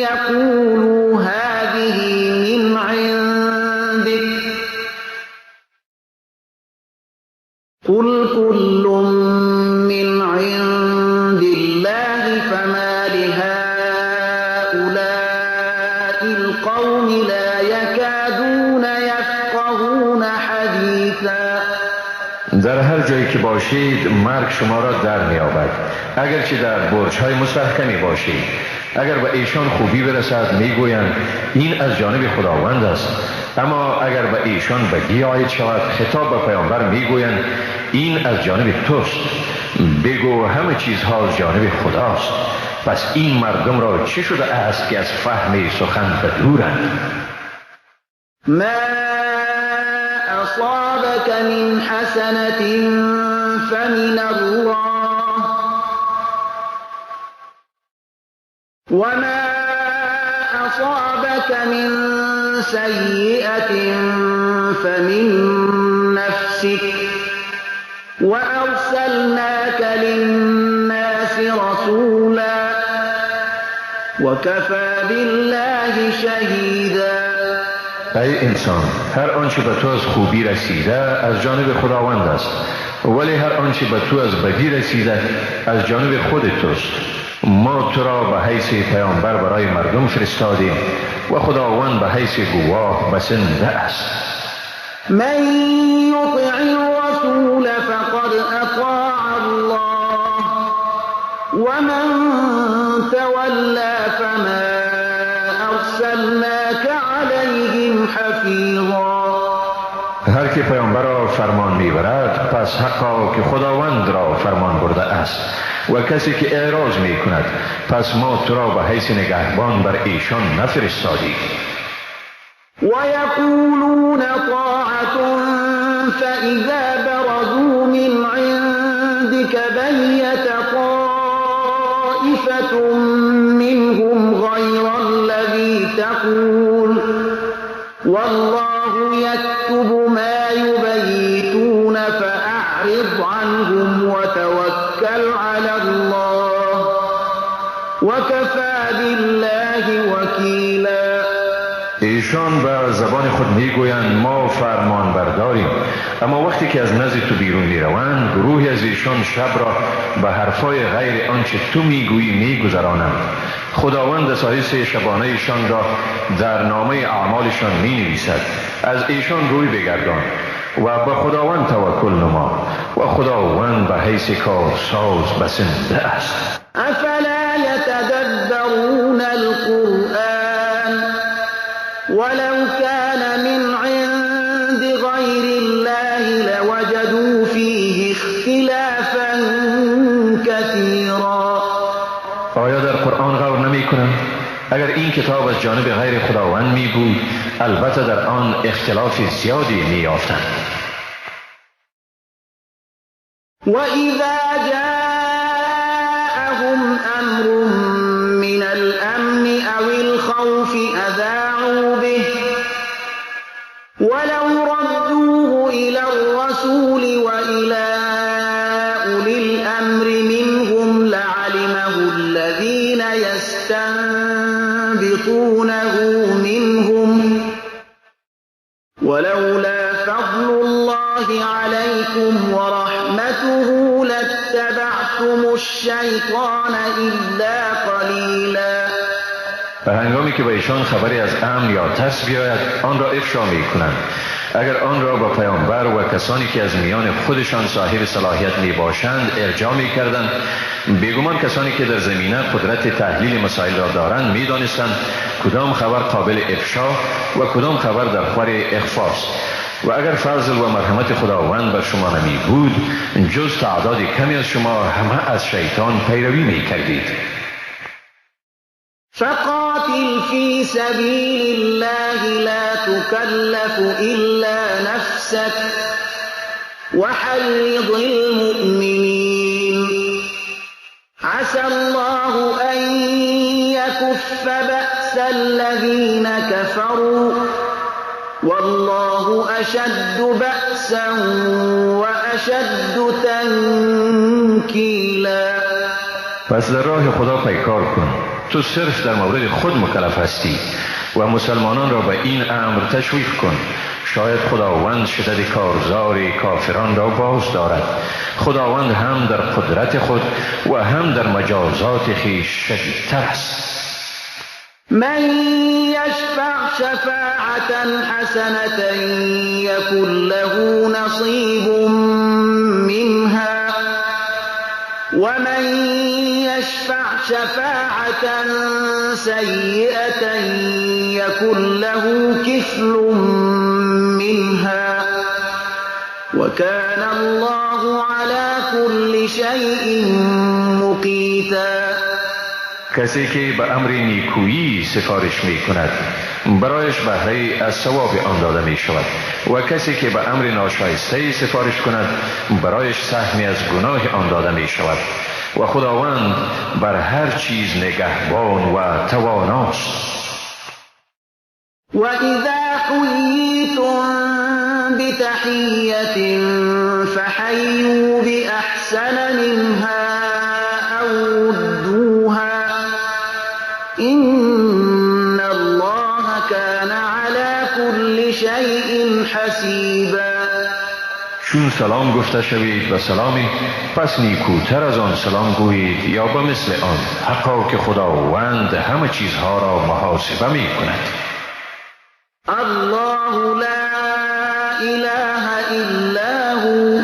يقولوا هذه من عندك قل كل من عند الله فما لهؤلاء القوم لا يكادون يفقهون حديثا. در هر جایی که باشید مرگ شما را در می‌یابد، اگرچه در برج‌های مستحکمی باشید. اگر به ایشان خوبی برسد میگویند این از جانب خداوند است، اما اگر به ایشان بدی عاید شود خطاب به پیامبر میگویند این از جانب توست. بگو همه چیزها از جانب خداست. پس این مردم را چه شده است که از فهم سخن بدورند؟ ما أصابك من حسنة فمن الله وما أصابك من سيئة فمن نفسك وأرسلناك للناس رسولا وكفى بالله شهيدا. ای انسان، هر آنچه به تو از خوبی رسیده از جانب خداوند است، ولی هر آنچه به تو از بدی رسیده از جانب خود توست. ما تو را به حیث پیامبر برای مردم فرستادیم و خداوند به حیث گواه بسنده است. من یطع الرسول فقد اطاع الله ومن تولى فما ارسلناك عليهم حفیظا. هر که پیامبر را فرمان میبرد پس حقا که خداوند را فرمان برده است، و کسی که اعراض میکند پس ما تو را به حیث نگهبان بر ایشان نفرستادیم. و یقولون طاعة فإذا برزوا من عندك بيت طائفة منهم غير الذي تقول والله يكتب ما يبيتون فأعرض عنهم وتوكل على الله وكفى بالله وكيلا. ایشان به زبان خود میگویند ما فرمان برداریم، اما وقتی که از نزد تو بیرون میروند گروهی از ایشان شب را به حرفای غیر آنچه تو میگویی میگذرانند. خداوند دسایس شبانه ایشان را در نامه اعمالشان می نویسد. از ایشان روی بگردان و به خداوند توکل نما و خداوند به حیث کارساز بسنده است. افلا یتدبرون القرآن ولو كان من عند غیر الله لوجدوا فیه اختلافا کثیرا. آیا در قرآن غور نمی کنند؟ اگر این کتاب از جانب غیر خداوند می بود البته در آن اختلاف زیادی می یافتند. وَإِذَا جَاءَهُمْ أَمْرٌ مِّنَ الْأَمْنِ أَوِ الْخَوْفِ أَذَاعُوا بِهِ وَلَوْ رَدُّوهُ إِلَى الرَّسُولِ وَإِلَى أُولِي الْأَمْرِ مِنْهُمْ لَعَلِمَهُ الَّذِينَ يَسْتَنبِطُونَهُ مِنْهُمْ ولولا فضل الله عليكم ورحمته لاتبعتم الشيطان إلا قليلا. و هنگامی که به ایشان خبری از امن یا ترس بیاید آن را افشا می کنند. اگر آن را با پیامبر و کسانی که از میان خودشان صاحب صلاحیت می باشند ارجاع می کردند، بیگمان کسانی که در زمینه قدرت تحلیل مسائل را دارند می دانستند کدام خبر قابل افشا و کدام خبر در خور اخفاست. و اگر فضل و مرحمت خداوند بر شما نمی بود، جز تعداد کمی از شما همه از شیطان پیروی می کردید. فقاتل في سبيل الله لا تكلف إلا نفسك وحرض المؤمنين عسى الله أن يكف بأس الذين كفروا والله أشد بأسا وأشد تنكيلا. پس در راه خدا پیکار کن، تو صرف در مورد خود مکلف هستی و مسلمانان را به این امر تشویق کن. شاید خداوند شدت کارزار کافران را باز دارد. خداوند هم در قدرت خود و هم در مجازات خویش شدیدتر است. من یشفع شفاعة حسنة یکن له نصیب منها ومن يشفع شفاعة سيئة يكن له كفل منها وكان الله على كل شيء مقيتا. کسی که به امر نیکویی سفارش می کند برایش بهره از ثواب آن داده می شود و کسی که به امر ناشایسته سفارش کند برایش سهمی از گناه آن داده می شود و خداوند بر هر چیز نگهبان و تواناست. و اذا حییتم بتحیة فحیوا بأحسن منها او ردوها إن الله كان على كل شيء حسیبا. چون سلام گفته شوید و سلامی، پس نیکوتر از آن سلام گویید یا به مثل آن، حقا که خداوند همه چیزها را محاسبه می کند. الله لا اله الا هو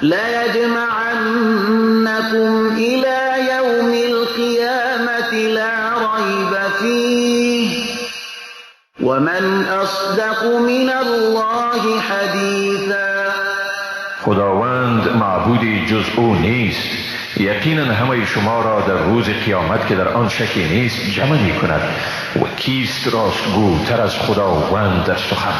لیجمعنکم الی یوم القیامة لا ریب فیه ومن اصدق من الله حدیثا. خداوند معبودی جز او نیست، یقینا همه شما را در روز قیامت که در آن شکی نیست جمع می کند و کیست راستگوتر از خداوند در سخن.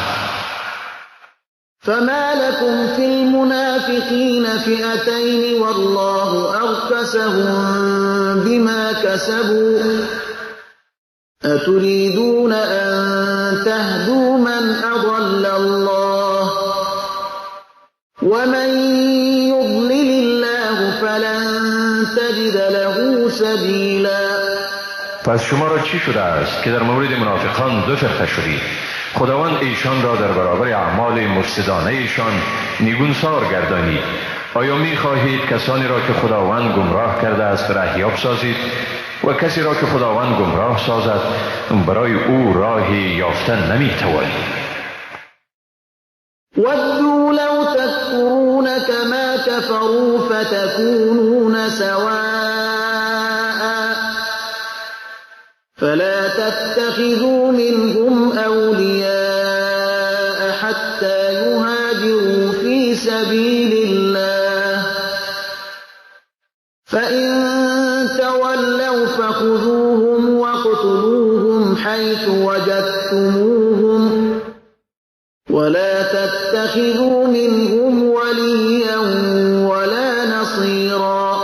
فما لكم في المنافقين فئتين والله أركسهم بما كسبوا أتريدون أن تهدوا من أضل الله ومن يضلل الله فلن تجد له سبیلا. پس شما را چی شده است که در مورد منافقان دو فرقه شدید؟ خداوند ایشان را در برابر اعمال مفسدانه ایشان نگونسار گردانید. آیا می خواهید کسانی را که خداوند گمراه کرده است رهیاب سازید و کسی را که خداوند گمراه سازد برای او راهی یافتن نمی توانید؟ ودوا لو تكفرون كما كفروا فتكونون سواء فلا تتخذوا منهم أولياء حتى يهاجروا في سبيل الله فإن تولوا فخذوهم واقتلوهم حيث وجدتموهم ولا تتخذوا منهم وليا ولا نصيرا.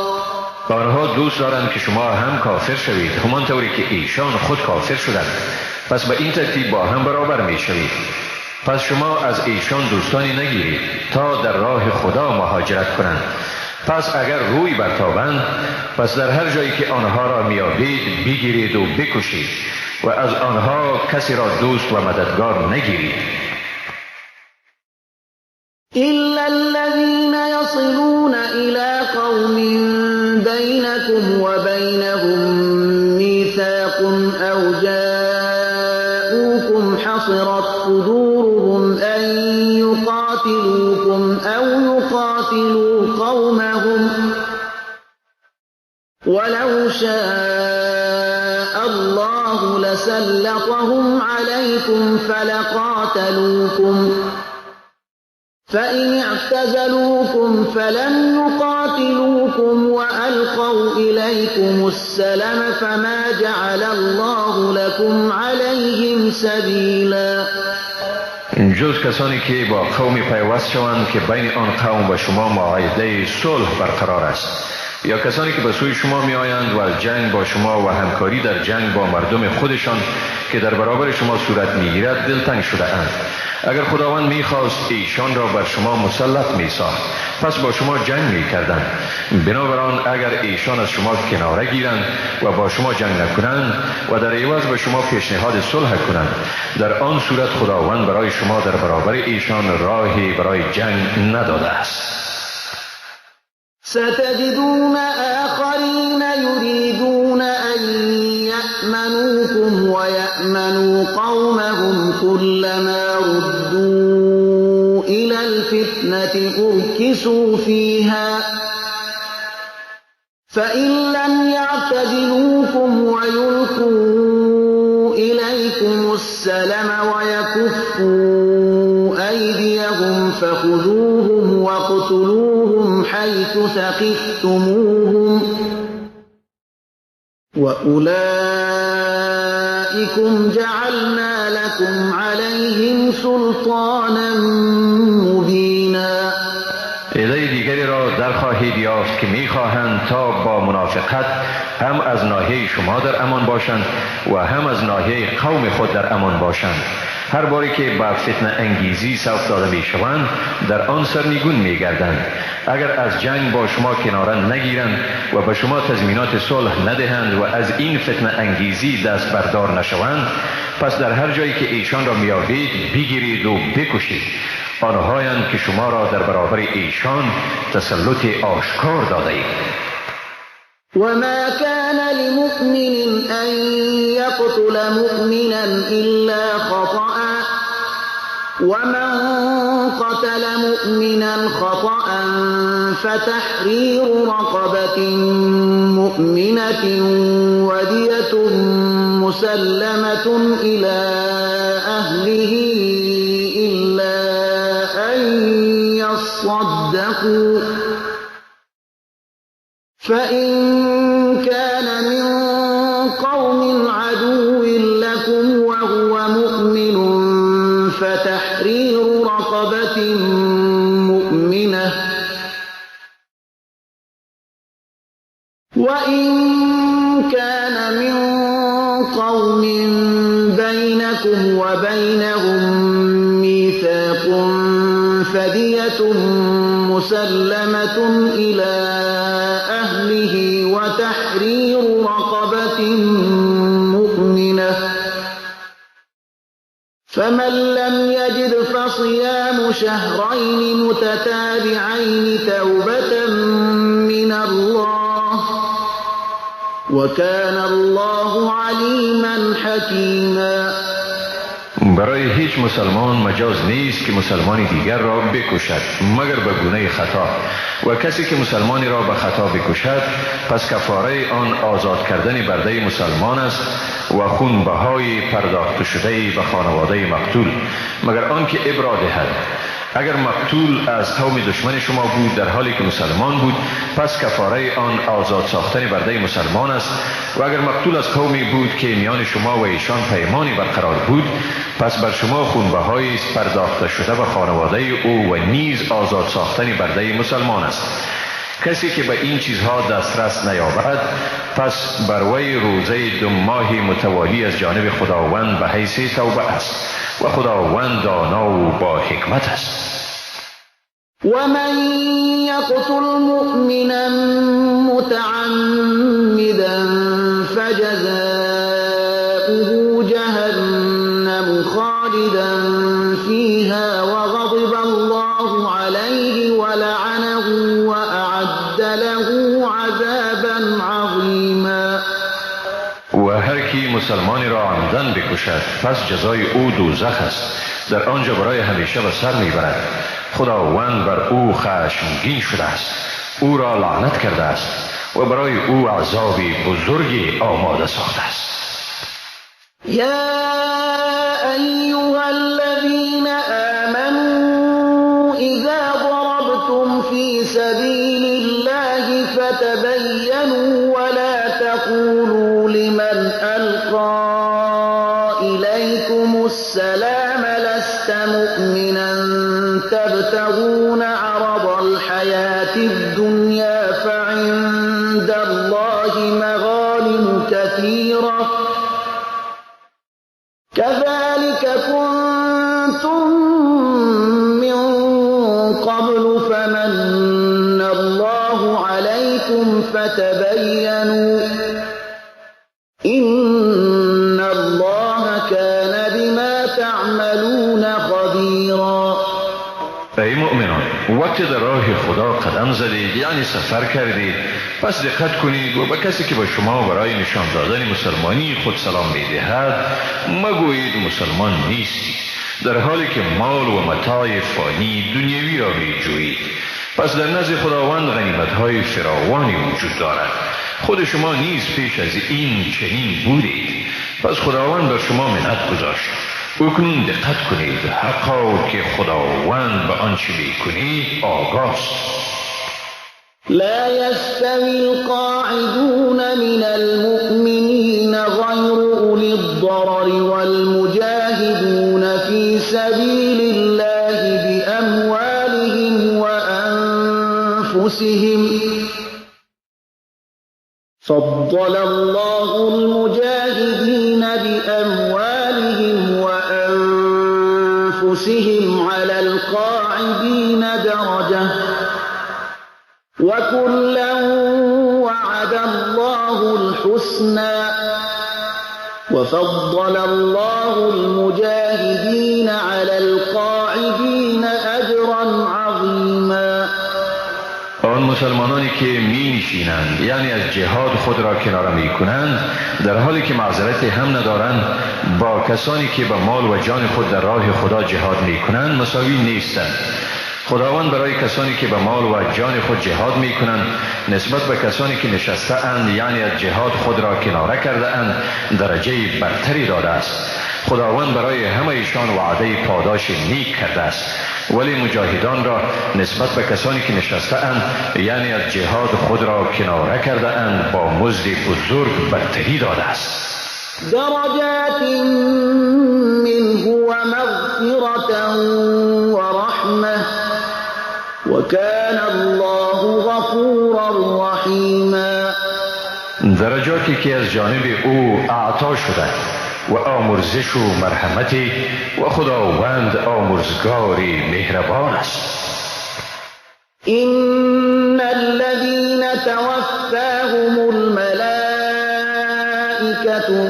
آنها دوست دارند که شما هم کافر شوید همانطوری که ایشان خود کافر شدند، پس به این ترتیب با هم برابر می شوید. پس شما از ایشان دوستانی نگیرید تا در راه خدا مهاجرت کنند. پس اگر روی برتابند، پس در هر جایی که آنها را میابید بگیرید و بکشید و از آنها کسی را دوست و مددگار نگیرید. إلا الذين يصلون إلى قوم بينكم وبينهم ميثاق أو حصرت صدورهم أن يقاتلوكم أو يقاتلوا قومهم ولو شاء الله لسلطهم عليكم فلقاتلوكم فإن اعتزلوكم فلم يقاتلوكم وألقوا إليكم السلم فما جعل الله لكم عليهم سبيلا. جز کسانی که با قومی پیوست شوند که بین آن قوم و شما معاهده صلح برقرار است، یا کسانی که به سوی شما می آیند و از جنگ با شما و همکاری در جنگ با مردم خودشان که در برابر شما صورت می گیرد دلتنگ شده اند. اگر خداوند می خواست ایشان را بر شما مسلط می ساخت، پس با شما جنگ می کردند. بنابراین اگر ایشان از شما کناره گیرند و با شما جنگ نکنند و در عوض به شما پیشنهاد صلح کنند، در آن صورت خداوند برای شما در برابر ایشان راهی برای جنگ نداده است. ستجدون آخرین یریدون أن یأمنوکم ویأمنوا قومهم كلما ردوا إلى الفتنة أركسوا فيها فإن لم يعتزلوكم ويلقوا إليكم السلم ويكفوا أيديهم فخذوهم واقتلوهم حيث ثقفتموهم وأولئكم جعلنا لكم عليهم سلطانا مبینا. عده دیگری را در خواهید یافت که میخواهند تا با منافقت هم از ناحیه شما در امان باشند و هم از ناحیه قوم خود در امان باشند. هر باری که به فتنه انگیزی سوق داده میشوند در آن سرنگون میگردند. اگر از جنگ با شما کناره نگیرند و به شما تضمینات صلح ندهند و از این فتنه انگیزی دست بردار نشوند، پس در هر جایی که ایشان را میابید بگیرید و بکشید. آنهایند که شما را در برابر ایشان تسلط آشکار داده اید. وما كان لمؤمن أن يقتل مؤمنا إلا خطأ ومن قتل مؤمنا خطأ فتحرير رقبة مؤمنة ودية مسلمة إلى أهله إلا أن يصدقوا فإن كان من قوم عدو لكم وهو مؤمن فتحرير رقبة مؤمنة وإن كان من قوم بينكم وبينهم ميثاق فدية مسلمة إلى أهله وتحرير رقبة مؤمنة فمن لم يجد فصيام شهرين متتابعين توبة من الله وكان الله عليما حكيما. برای هیچ مسلمان مجاز نیست که مسلمانی دیگر را بکشد مگر به گونه خطا، و کسی که مسلمانی را به خطا بکشد پس کفاره آن آزاد کردن برده مسلمان است و خونبهای پرداخت شده به خانواده مقتول، مگر آنکه ابرا دهد. اگر مقتول از قوم دشمن شما بود در حالی که مسلمان بود، پس کفاره آن آزاد ساختن برده مسلمان است، و اگر مقتول از قومی بود که میان شما و ایشان پیمانی برقرار بود، پس بر شما خونبهایی پرداخته شده به خانواده او و نیز آزاد ساختن برده مسلمان است. کسی که به این چیزها دسترس نیابد، پس بر وی روزه 2 ماه متوالی از جانب خداوند به حیث توبه است و خداوند دانا و با حکمت است. و من یقتل مؤمنا متعمدا فجزاؤه جهنم خالدا فیها وغضب الله علیه ولعنه وأعد له عذابا عظیما. و هر کی مسلمانی را عمدن بکشد، پس جزای او دوزخ است، در آنجا برای همیشه به سر میبرد. خداوند بر او خشمگین شده است، او را لعنت کرده است و برای او عذاب بزرگی آماده ساخته است. یا ایها الذین آمنوا اذا ضربتم فی سبیل الله فتبینوا ولا تقولوا لمن القى الیکم السلام لست مؤمنا تبتغون عرض الحیاة الدنیا فعند الله مغانم كثیرة كذلك كنتم من قبل فمن الله عليكم فتبينوا إن الله كان بما تعملون خبيرا. ای مؤمنان، وقتی در راه خدا قدم زدید، یعنی سفر کردید، پس دقت کنید و به کسی که به شما برای نشان دادن مسلمانی خود سلام میدهد مگویید مسلمان نیستید، در حالی که مال و متاع فانی دنیوی را میجویید. پس در نزد خداوند غنیمت‌های فراوانی وجود دارد. خود شما نیز پیش از این چنین بودید، پس خداوند بر شما منت گذاشت. اکنون دقت کنید، حقا که خداوند به آنچه میکنید آگاست. لا يستوي القاعدون من المؤمنين غير أولي الضرر والمجاهدون في سبيل الله بأموالهم وأنفسهم فضل الله المجاهدين بأموالهم وأنفسهم على القاعدين درجة وكلا وعد الله الحسنى وفضل الله المجاهدين على القاعدين أجرا عظيما. آن مسلمانانی که می نشینند، یعنی از جهاد خود را کناره می کنند، در حالی که معذرت هم ندارند، با کسانی که به مال و جان خود در راه خدا جهاد می کنند مساوی نیستند. خداوند برای کسانی که به مال و جان خود جهاد می کنند نسبت به کسانی که نشسته اند، یعنی از جهاد خود را کناره کرده اند، درجه برتری داده است. خداوند برای همه ایشان وعده پاداش نیک کرده است، ولی مجاهدان را نسبت به کسانی که نشسته اند، یعنی از جهاد خود را کناره کرده اند، با مزد بزرگ برتری داده است. درجات منه ومغفرة ورحمة وكان الله غفورا رحیما. درجاتی که از جانب او اعطا شده و آمرزش و مرحمتی، و خداوند آمرزگاری مهربان است. إن الذين توفاهم الملائكة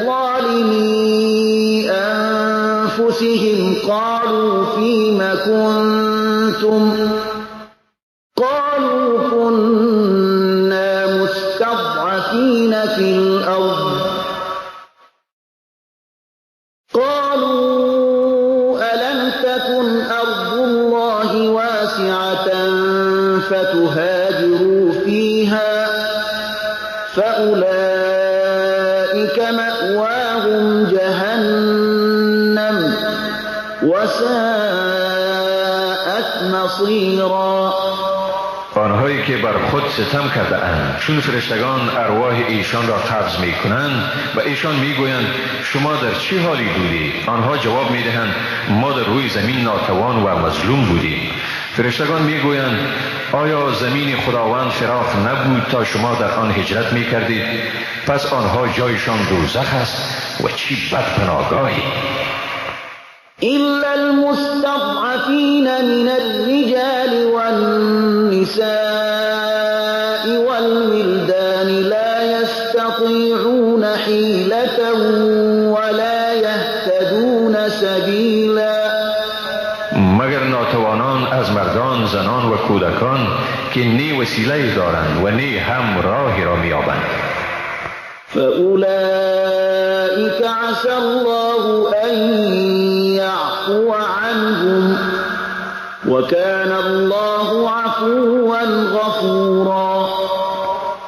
ظالمي أنفسهم قالوا فيم كنتم قالوا كنا مستضعفين في الأرض قالوا ألم تكن أرض الله واسعة فتهاجروا فيها فأولئك مأواهم جهنم وساءت مصيرا. آنهایی که بر خود ستم کرده اند، چون فرشتگان ارواح ایشان را قبض می کنند و ایشان می گویند شما در چه حالی بودید؟ آنها جواب می دهند ما در روی زمین ناتوان و مظلوم بودیم. فرشتگان می گویند آیا زمین خداوند فراخ نبود تا شما در آن هجرت می کردید؟ پس آنها جایشان دوزخ است و چی بد پناهگاهی. إلا المستضعفين من الرجال والنساء والولدان لا يستطيعون حيلة ولا يهتدون سبيلا. مگر ناتوانان از مردان، زنان و کودکان که نه وسیله دارند و نه هم راهی را می‌یابند. فأولئك عسى الله أن يعفو عنهم وكان الله عفوا غفورا.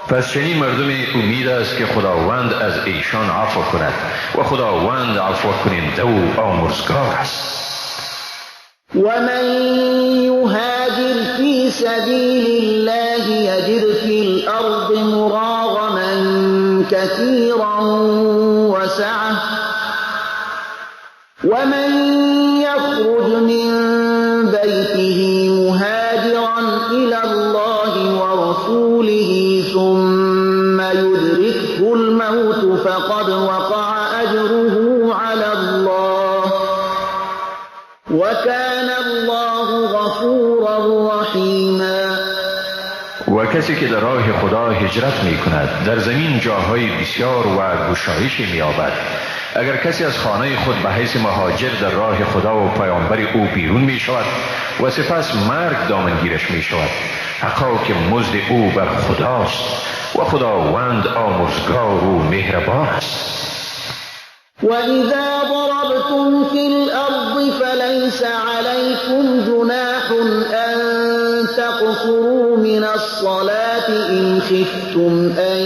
پس چنین مردمی امید است که خداوند از ایشان عفو کند و خداوند عفو کننده و آمرزگار است. ومن يهاجر في سبيل الله يجد في الأرض مراغما كثيرا وسعة ومن يخرج من بيته مهاجرا إلى الله ورسوله ثم يدركه الموت فقد وقع أجره على الله وكان الله غفورا رحيما. و کسی که در راه خدا هجرت می کند در زمین جاهای بسیار و گشایش می یابد. اگر کسی از خانه خود به حیث مهاجر در راه خدا و پیامبر او بیرون می شود و سپس مرگ دامنگیرش می شود، حقا که مزد او بر خداست و خداوند آمرزگار و مهربان است. وإذا ضربتم في الأرض فليس عليكم جناح أن تقصروا من الصلاة إن خفتم أن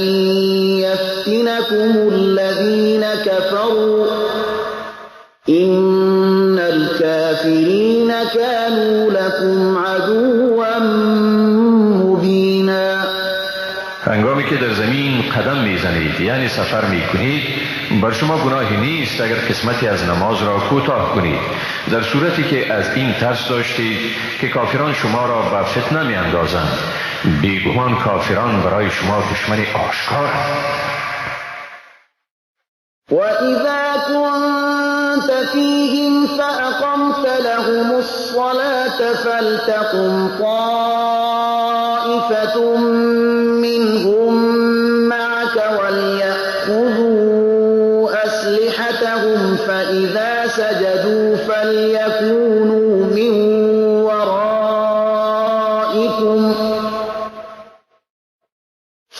يفتنكم الذين كفروا إن الكافرين كانوا لكم عدوا مبينا. هنگامی که در زمین قدم میزنید، یعنی سفر میکنید، بر شما گناهی نیست اگر قسمتی از نماز را کوتاه کنید، در صورتی که از این ترس داشتید که کافران شما را به فتنه میاندازند. بیگمان کافران برای شما دشمن آشکار. وَإِذَا كُنْتَ فِيهِمْ فَأَقَمْتَ لَهُمُ الصَّلَاةَ فَلْتَقُمْ طَائِفَةٌ مِّنْهُمْ مَعَكَ وَلْيَأْخُذُوا أَسْلِحَتَهُمْ فَإِذَا سَجَدُوا فَلْيَكُونُوا مِنْ وَرَائِكُمْ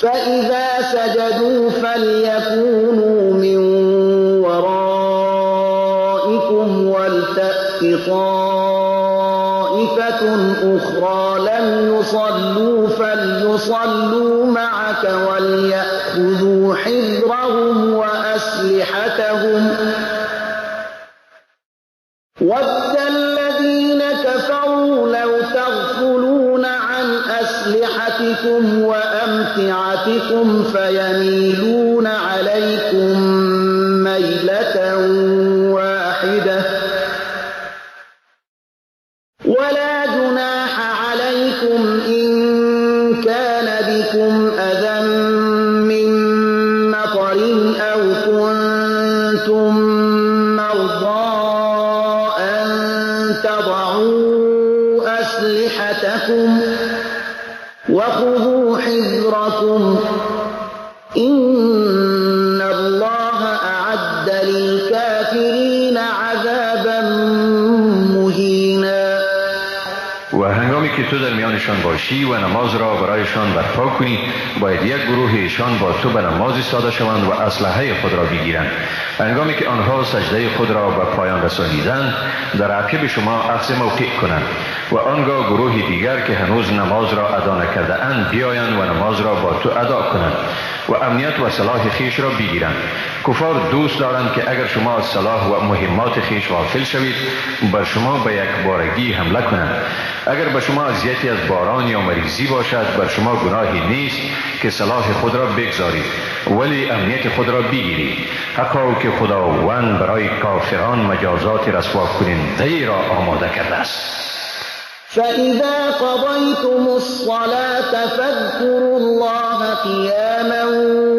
فَإِذَا سَجَدُوا فَلْيَكُونُوا مِنْ وَرَائِكُمْ وَلْتَأْتِ طَائِفَةٌ أُخْرَى لَمْ يُصَلُّوا فَلْيُصَلُّوا مَعَكَ وَلْيَأْخُذُوا حِذْرَهُمْ وَأَسْلِحَتَهُمْ وَدَّ الَّذِينَ كَفَرُوا لَوْ تَغْفُلُونَ عَنْ أَسْلِحَتِكُمْ وَأَمْتِعَتِكُمْ فَيَمِيلُونَ عَلَيْكُمْ مَيْلَةً وَاحِدَةً وَلَا جُنَاحَ عَلَيْكُمْ إِنْ كَانَ بِكُمْ أَذًى مِّن مَّطَرٍ أَوْ كُنتُم مَّرْضَىٰ أَن تَضَعُوا أَسْلِحَتَكُمْ وَخُذُوا حِذْرَكُمْ إِنَّ اللَّهَ أَعَدَّ لِلْكَافِرِينَ عَذَابًا مُّهِينًا. و هنگامی که تو در میانشان باشی و نماز را برایشان برپا کنی، باید یک گروه ایشان با تو به نماز ایستاده شوند و اسلحه خود را بگیرند. هنگامی که آنها سجده خود را به پایان رسانیدند، در عقب شما اخذ موقع کنند و آنگاه گروه دیگر که هنوز نماز را ادا نکرده اند بیایند و نماز را با تو ادا کنند و امنیت و سلاح خویش را بگیرند. کفار دوست دارند که اگر شما از سلاح و مهمات خویش غافل شوید، بر شما به یک بارگی حمله کنند. اگر به شما اذیتی از باران یا مریضی باشد، بر شما گناهی نیست که سلاح خود را بگذارید، ولی امنیت خود را بگیرید. حقا که خداوند برای کافران مجازات رسوا کننده را آماده کرده است. فإذا قضيتم الصلاة فاذكروا الله قياما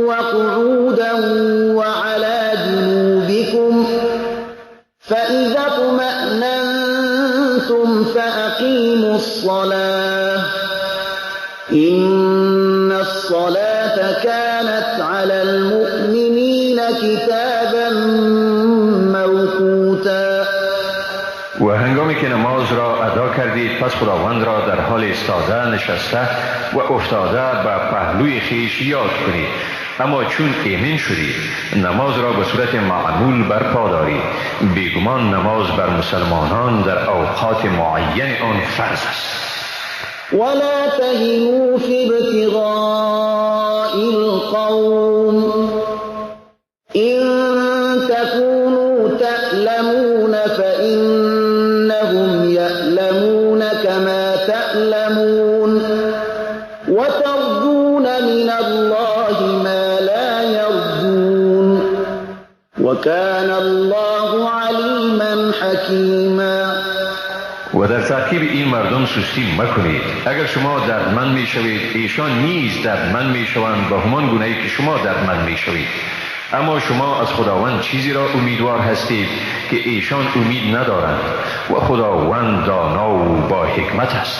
وقعودا وعلى جنوبكم فإذا اطمأننتم فأقيموا الصلاة إن الصلاة كانت على المؤمنين كتابا موقوتا. و هنگامی که نماز را ادا کردید، پس خداوند را در حال ایستاده، نشسته و افتاده به پهلوی خویش یاد کنید. اما چون ایمن شدید نماز را به صورت معمول برپا دارید. بیگمان نماز بر مسلمانان در اوقات معین آن فرض است. ولا تهنوا في ابتغاء القوم إن تكونوا تألمون فإنهم يألمون كما تألمون وترجون من الله ما لا يرجون وكان الله عليما حكيما. و در تعقیب این مردم سستی مکنید. اگر شما دردمند می شوید ایشان نیز دردمند می شوند به همان گونه ای که شما دردمند می شوید. اما شما از خداوند چیزی را امیدوار هستید که ایشان امید ندارند و خداوند دانا و با حکمت است.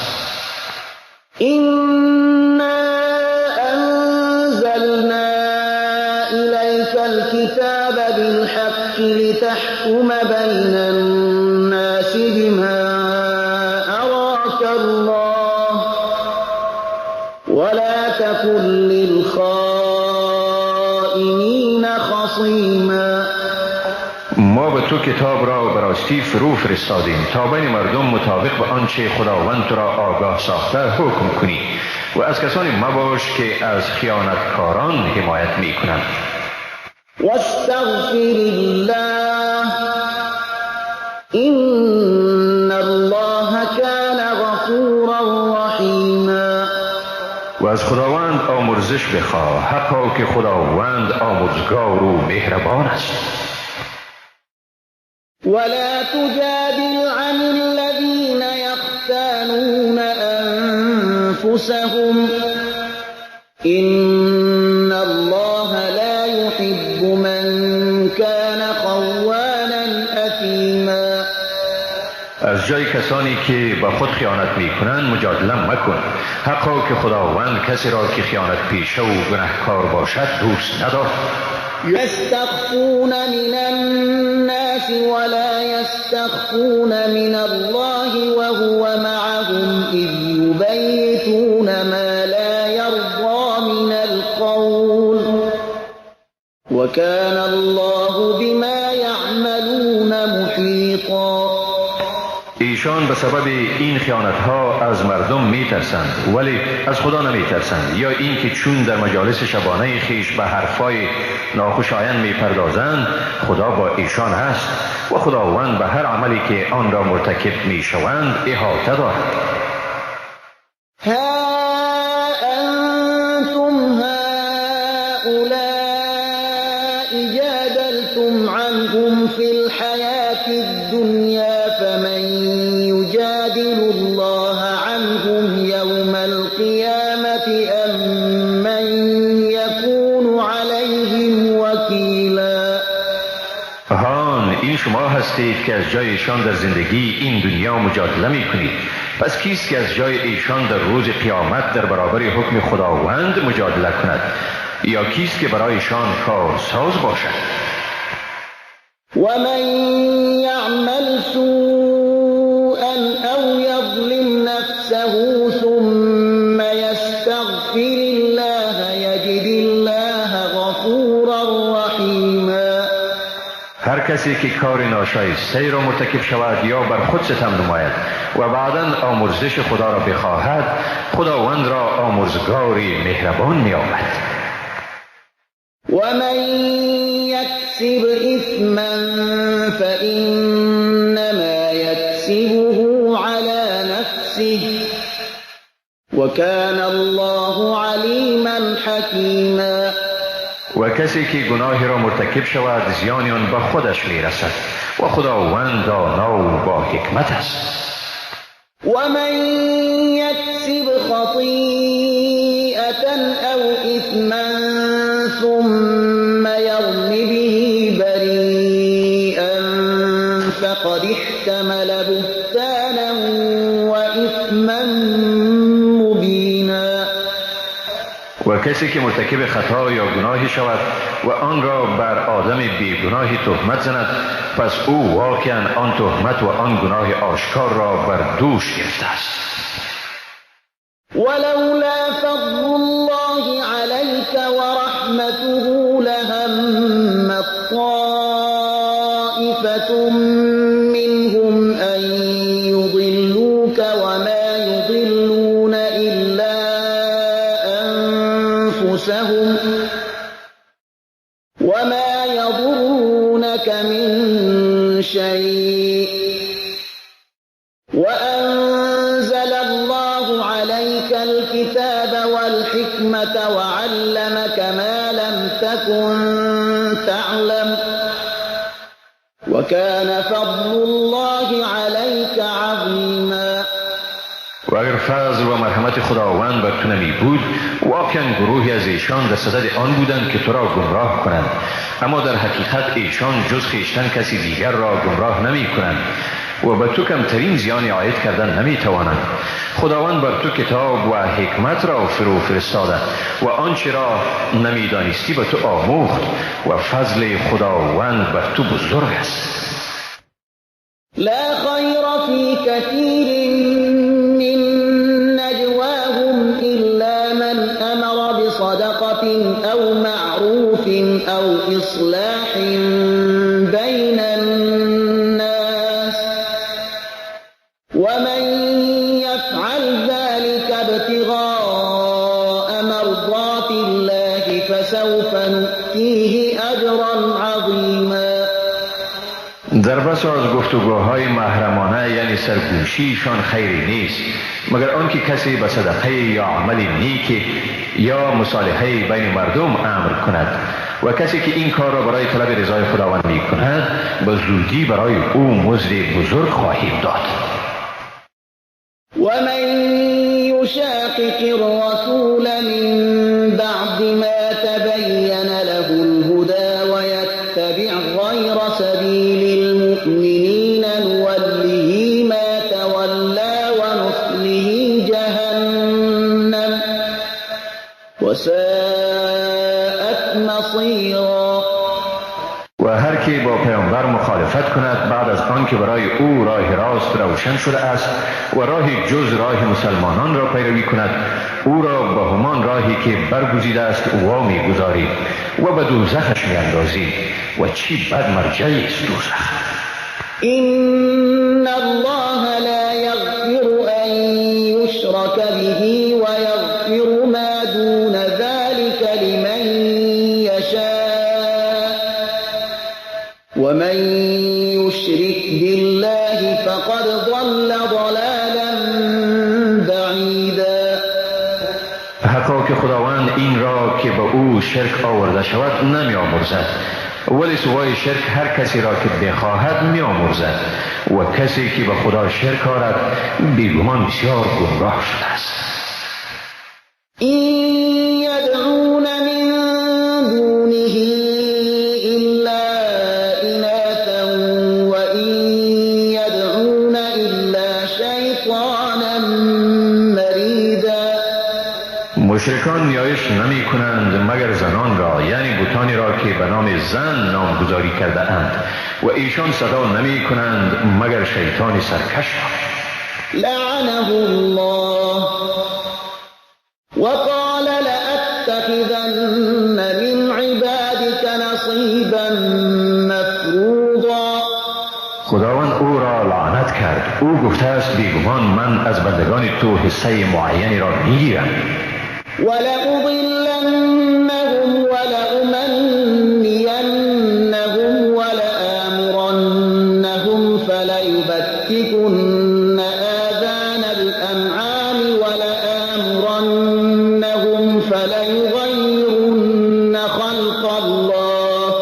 إنا أنزلنا إليك الكتاب بالحق لتحكم بين الناس بما أراك الله ولا تكن للخائنين خصيما. ما به تو کتاب را به راستی فرو فرستادیم تا بین مردم مطابق به آنچه خداوند تو را آگاه ساخته حکم کنی و از کسانی مباش که از خیانتکاران حمایت می کنند. واستغفر الله إن الله كان غفورا رحیما. و از خداوند آمرزش بخواه، حقا که خداوند آمرزگار و مهربان است. ولا تجادل عن الذين يختانون أنفسهم إن الله لا يحب من كان خوانا أثيما. از جای کسانی که با خود خیانت میکنند مجادله مکن، حقا که خداوند کسی را که خیانت پیشه و گناهکار باشد دوست ندارد. يستخفون من الناس ولا يستخفون من الله وهو معهم إذ يبيتون ما لا يرضى من القول وكان الله بما يعملون محيطا. ایشان به سبب این خیانت‌ها از مردم می‌ترسند ولی از خدا نمی‌ترسند، یا اینکه چون در مجالس شبانه خیش به حرفای ناخوشایند می‌پردازند خدا با ایشان هست و خداوند به هر عملی که آن را مرتکب می‌شوند احاطه دارد. ها انتم هؤلاء جادلتم عنهم في الحياة الدنيا فمن يجادل الله عنهم يوم القيامة أم من يكون عليهم وكيلا. هان این شما هستید که از جای ایشان در زندگی این دنیا مجادله می کنید، پس کیست که از جای ایشان در روز قیامت در برابر حکم خداوند مجادله کند، یا کیست که برایشان کارساز باشد؟ ومن يعمل سوءا أو يظلم نفسه ثم يستغفر الله يجد الله غفورا رحیما. هر کسی که کار ناشایسته را مرتکب شود یا بر خود ستم نماید و بعداً آمرزش خدا را بخواهد، خداوند را آمرزگار مهربان می‌یابد. ومن يكسب إثما فإنما يكسبه على نفسه وكان الله عليما حكيما. و کسی که گناهی را مرتکب شود زیان آن به خودش میرسد و خداوند دانا و با حکمت است. ومن يكسب خطيئة أو إثما ثم يرم به بريئا فقد احتمل بهتانا وإثما مبينا. و کسی که مرتکب خطا یا گناهی شود و آن را بر آدم بیگناهی تهمت زند، پس او واقعا آن تهمت و آن گناه آشکار را بر دوش گرفته است. ولولا فضل الله عليك ورحمته وأنزل الله عليك الكتاب والحكمة وعلمك ما لم تكن تعلم وكان فضل الله عليك عظيما. و اگر فضل و مرحمت خداوند بر تو نمی بود، واقعا گروهی از ایشان در صدد آن بودند که تو را گمراه کنند، اما در حقیقت ایشان جز خویشتن کسی دیگر را گمراه نمی کنند و به تو کمترین زیانی عاید کردن نمی توانند. خداوند بر تو کتاب و حکمت را فرو فرستاده و آنچه را نمیدانستی به تو آموخت و فضل خداوند بر تو بزرگ است. لا خیر فی کثیر من نجواهم الا من امر بصدقة او معروف او اصلاح بین الناس ومن يفعل ذلك ابتغاء مرضات الله فسوف نؤتيه اجرا عظیما. در بسا از گفتگوهای محرمانه یعنی سرگوشیشان خیری نیست، مگر آنکه کسی به صدقه یا عمل نیک یا مصالحه بین مردم امر کند، و کسی که این کار را برای طلب رضای خداوند می کند به زودی برای او مزد بزرگ خواهیم داد. ومن يشاقق الرسول من بعد ما تبين له الهدى ويتبع غير سبيل المؤمنين نوله ما تولى ونصله جهنم وساءت مصيرا. و هر که با پیامبر مخالفت کند بعد از آن که برای او راه راست روشن شده است و راه جز راه مسلمانان را پیروی کند، او را به همان راهی که برگزیده است وامی گذاریم و به دوزخش میاندازیم و چی بد مرجعی است دوزخ. إن الله لا يغفر أن يشرك به ويغفر ما دون ذلك لمن يشاء ومن يشرك بالله فقد ضل ضلالا بعيدا. حقا که خداوند این را که به او شرک آورده شود نمی آمرزد، ولی سوای شرک هر کسی را که بخواهد می آمرزد، و کسی که به خدا شرک آرد بیگمان بسیار گمراه شده است. این یدعون من دونه الا اناثا وان یدعون الا شیطانا مریدا. مشرکان نیایش نمی کنند مگر زنان را، یعنی بتانی را که به نام زن نامگذاری کرده اند، و ایشان صدا نمی کنند مگر شیطان سرکش را. لعنه الله وقال لأتخذن من عبادك نصیبا مفروضا. خداوند او را لعنت کرد، او گفته است بیگمان من از بندگان تو حصه معینی را میگیرم. ولأضلنهم ولأمنینهم ولآمرنهم فلیبتکن آذان الأنعام ولآمرنهم فلیغیرن خلق الله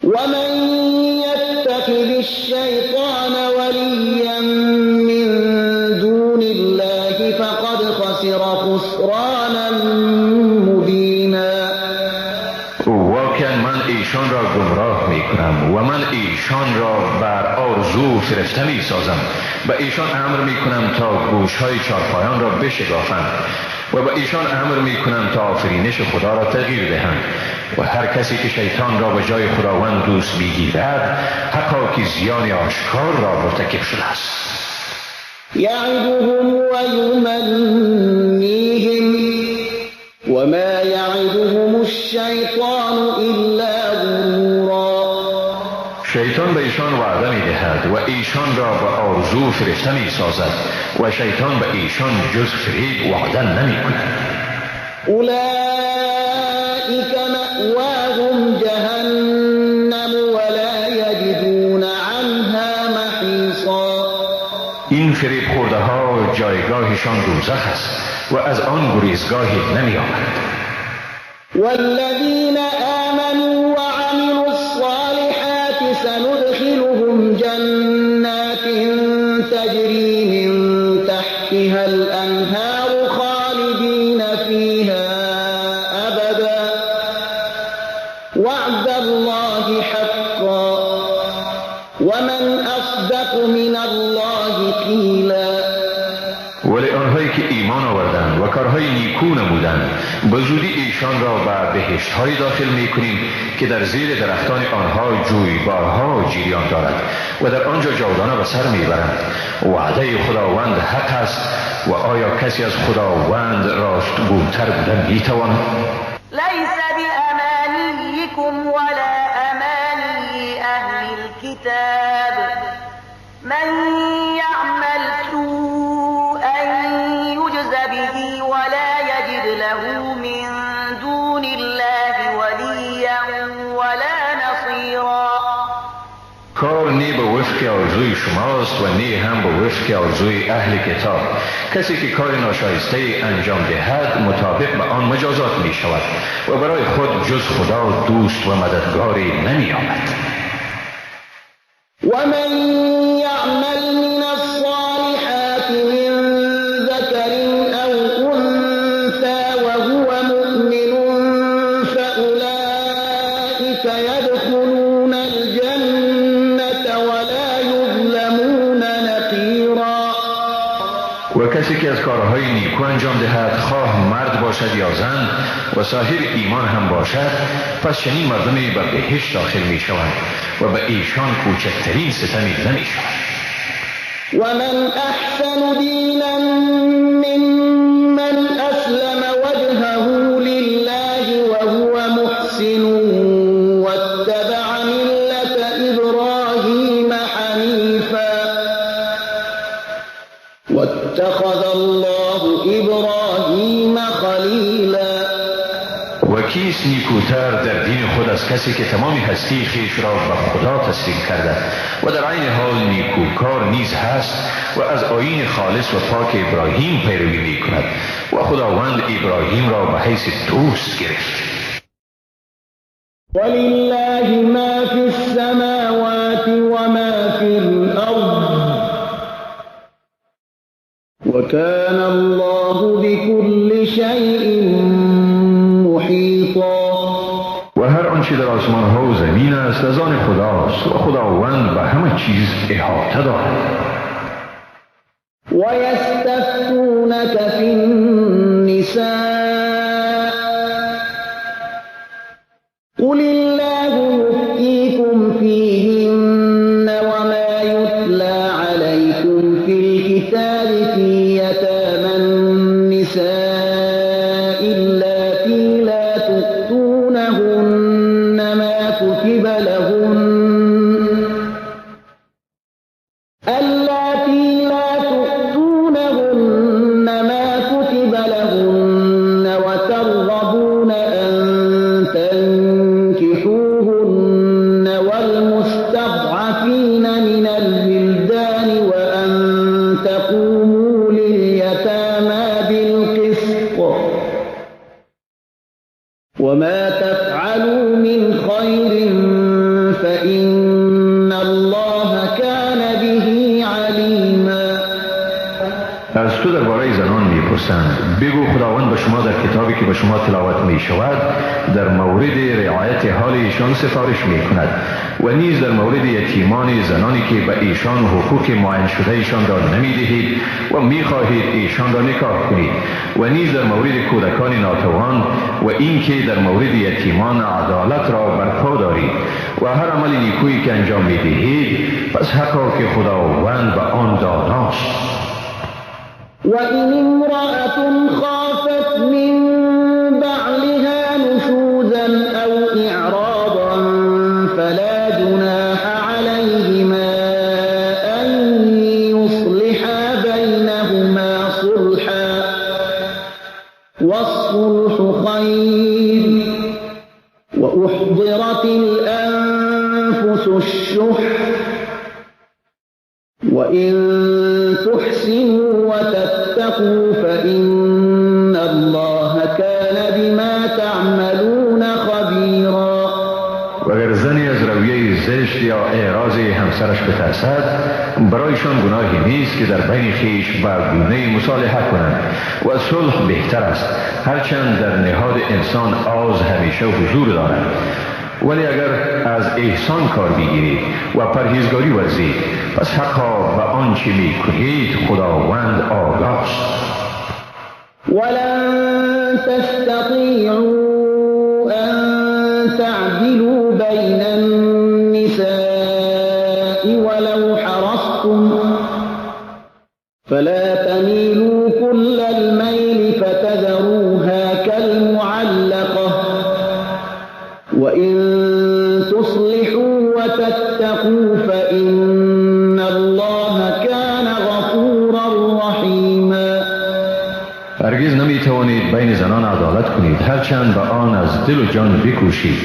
ومن يتخذ الشیطان ولیا من دون الله فقد خسر خسرانا مبینا. واقعا من ایشان را گمراه می کنم و من ایشان را بر آرزو فرفته می سازم و ایشان امر می کنم تا گوشهای چارپایان را بشکافند و به ایشان امر می کنم تا آفرینش خدا را تغییر دهند، و هر کسی که شیطان را به جای خداوند دوست میگیرد حقا که زیان آشکار را مرتکب شده است. یعدهم و یمنیهم وما یعدهم الشیطان الا غرورا. شیطان به ایشان وعده می دهد و ایشان را به آرزو فرفته می سازد و شیطان به ایشان جز فریب وعده نمی کند. اولئک مأواهم جهنم ولا یجدون عنها محیصا. این فریب خورده ها جایگاهشان دوزخ است و از آن گریزگاهی نمی‌یابند. والذین آمنوا وعملوا الصالحات سندخلهم جنات تجری من تحتها الانهار خالدین فیها ابدا وعد الله حقا ومن اصدق من الله قیلا. ولی آنهایی که ایمان آوردند و کارهای نیکو نمودند به زودی ایشان را به بهشت‌های داخل می‌کنیم که در زیر درختان آنها جویبارها جریان دارد و در آنجا جاودانه به سر می‌برند. وعده خداوند حق است و آیا کسی از خداوند راستگوتر بودن می‌تواند؟ لیس بأمانیکم ولا امانی اهل الكتاب من یعمل سوءا یجز به ولا یجد له من دون الله ولیا ولا نصیرا. کار نه به وفق آرزوی شماست و نه هم به وفق آرزوی اهل کتاب. کسی که کار ناشایسته انجام دهد مطابق به آن مجازات می شود و برای خود جز خدا دوست و مددگاری نمی آمد. ومن يعمل من الصالحات من ذكر أو أنثى وهو مؤمن فأولئك يدخلون الجنة ولا يظلمون نقيرا. و کسی که از کارهای نیکو انجام دهد، خواه مرد باشد یا زن و صاحب ایمان هم باشد، پس چنین مردمی به بهشت داخل می شوند و به ایشان کوچکترین ستمی نمی شود. ومن احسن دینا ممن اسلم وجهه لله وهو محسن واتبع ملة ابراهیم حنیفا واتخذ الله ابراهیم خلیلا. و کیست نیکوتر در دین خود از کسی که تمام هستی خویش را به خدا تسلیم کرده و در عین حال نیکوکار نیز هست و از آیین خالص و پاک ابراهیم پیروی می کند و خداوند ابراهیم را به حیث دوست گرفت. ولله ما فی السماوات و ما فی الارض وكان الله بكل شيء محیطا. و هر آنچه در آسمان ها و زمین است از آن خداست و خداوند به همه چیز احاطه دارد. و یستفتونک فی النساء قل الله یفتیکم فیهن وما یتلی علیکم فی الکتاب فی یتامی النساء اللاتی لا تؤتونهن ما كتب لهن اللاتی لا تؤتونهن ما كتب لهن وترغبون أن تنكحوهن والمستضعفين من الولدان وأن تقوموا لليتامى بالقسط وما تفعلوا من خير فإن الله كان به عليما. از تو درباره زنان میپرسند، بگو خداوند به شما در کتابی که به شما تلاوت میشود در مورد رعایت حال ایشان سفارش میکند و نیز در مورد یتیمان زنانی که به ایشان حقوق معین شده ایشان را نمیدهید و میخواهید ایشان را نکاح کنید و نیز در مورد کودکان ناتوان و اینکه در مورد یتیمان عدالت را برپا دارید و هر عمل نیکویی که انجام میدهید پس حقا که خداوند به آن داناست. وإن امرأة خافت من بعلها نشوزا أو إعراضا فلا جناح عليهما أن يصلحا بينهما صلحا والصلح خير وأحضرت الأنفس الشح وإن تحسنوا وتتقوا فإن الله كان بما تعملون خبيرا. و اگر زنی از رویه زشت یا اعراض همسرش بترسد، برایشان گناهی نیست که در بین خویش بر گونه مصالحه کنند و صلح بهتر است، هرچند در نهاد انسان آز همیشه حضور دارد. ولی اگر از احسان کار بگیرید و پرهیزگاری ورزید، پس حقا به آنچه میکنید خداوند آگاه است. ولن تستطیعوا ان تعدلوا بین النساء ولو حرصتم فلا تميلوا كل الميل فتذروها كالمعلقة وإن تصلحوا وتتقوا فإن الله كان غفورا رحيما. هرگز نمیتوانید بین زنان عدالت کنید، هرچند به آن از دل و جان بکوشید.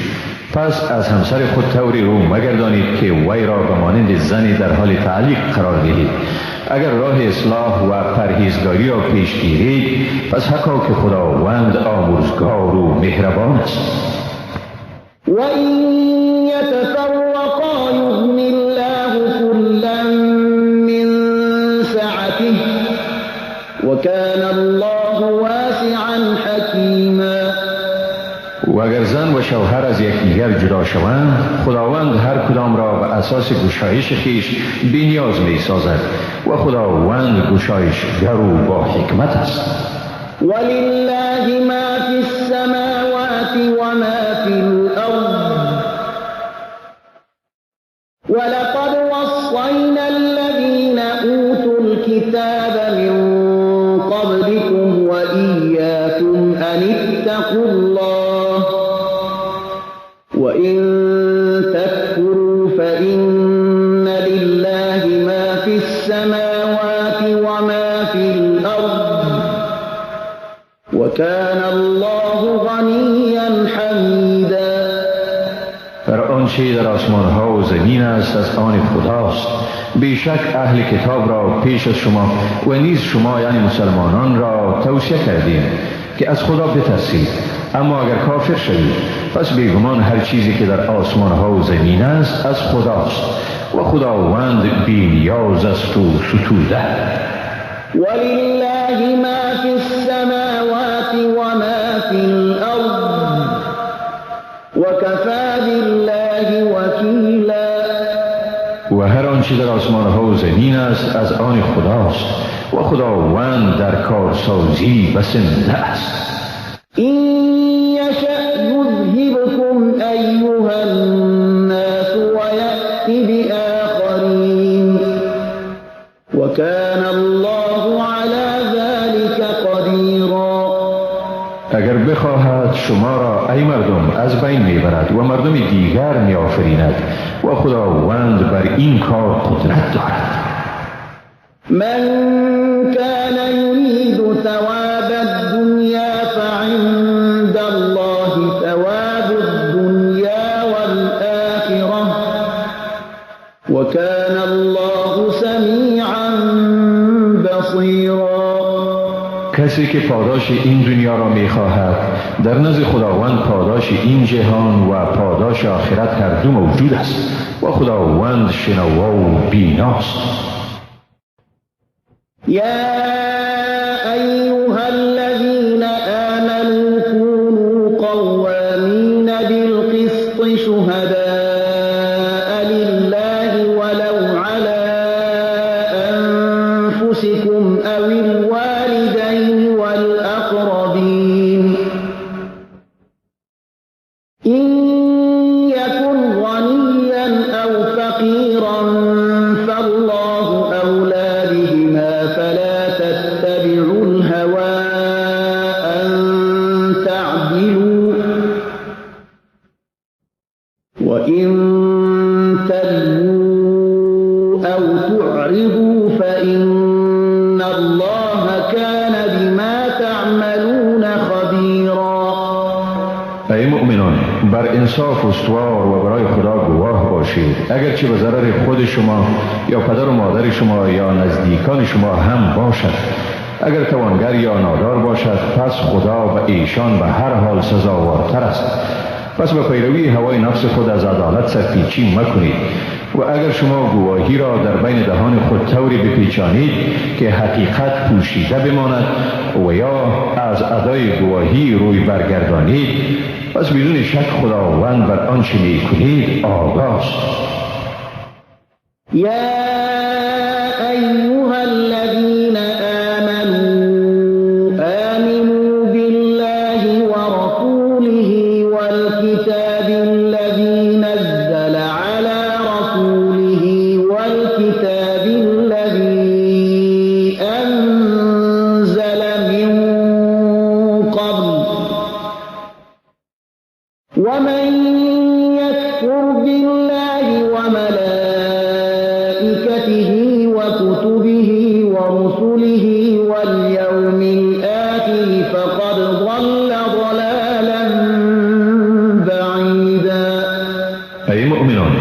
پس از همسر خود طوری رو مگردانید که وی را به مانند زنی در حال تعلیق قرار دهید. اگر راه اصلاح و پرهیزگاری را پیش گیرید، پس حقا که خداوند آمرزگار و مهربان است. وَإِن يَتَفَرَّقَا يُغْنِ اللَّهُ كُلًّا مِّن سَعَتِهِ وَكَانَ اللَّهُ وَاسِعًا حَكِيمًا. و اگر زن و شوهر از یکدیگر جدا شوند، خداوند هر کدام را به اساس گشایش خویش بی‌نیاز می‌سازد و خداوند گشایشگر و با حکمت است. ولله ما فی السماوات وما فی الارض ولقد وصینا الذین اوتوا الكتاب من قبلكم وإیاکم ان اتقوا الله وإن تكفروا فإن لله ما في السماوات وما في الأرض وكان الله غنيا حميدا. بر آنچه در آسمان ها و زمین است از آن خداست. بیشک اهل کتاب را پیش از شما و نیز شما یعنی مسلمانان را توصیه کردیم که از خدا بترسید. اما اگر کافر شوید، پس بیگمان هر چیزی که در آسمان ها و زمین است از خداست و خداوند بی نیاز است و ستوده. ولله ما فی السماوات وما فی الارض وکفی بالله وکیلا. و هر آنچه در آسمان ها و زمین است از آن خداست و خداوند در کارسازی بسنده است. إن يشأ يذهبكم أيها الناس ويأت بآخرين وكان الله على ذلك قديرا. اگر بخواهد شما را ای مردم از بین میبرد و مردم دیگر میآفریند و خداوند بر این کار قدرت دارد. من كان يريد ثواب الدنيا فعند الله ثواب الدنيا والآخرة وكان الله سميعا بصيرا. کسی که پاداش این دنیا را میخواهد، در نزد خداوند پاداش این جهان و پاداش آخرت هر دو موجود است و خداوند شنوا و بیناست. يا أيها الذين آمنوا كونوا قوامين بالقسط شهداء لله ولو على أنفسكم أو الوالدين والأقربين إن يكن غنيا أو فقيرا فالله أولى بهما فلا تتبعوا الهوى أن تعدلوا وإن تلووا أو تعرضوا فإن الله كان بما تعملون خبيرا. ای مؤمنان، بر انصاف استوار و برای خدا گواه باشید، اگرچه به ضرر خود شما یا پدر و مادر شما یا نزدیکان شما هم باشد. اگر توانگر یا نادار باشد پس خدا و ایشان به هر حال سزاوارتر است. پس به پیروی هوای نفس خود از عدالت سرپیچی مکنید و اگر شما گواهی را در بین دهان خود طوری بپیچانید که حقیقت پوشیده بماند و یا از ادای گواهی روی برگردانید، پس بدون شک خداوند بر آنچه میکنید آگاه است. یا ایها الذین آمنوا آمنوا بالله ورسوله والکتاب الذی نزل علی رسوله والکتاب الذی انزل من قبل ومن یکفر بالله وملائکته وكتبه ورسله واليوم الآخر فقد ضل ضلالا بعیدا. ای مؤمنان،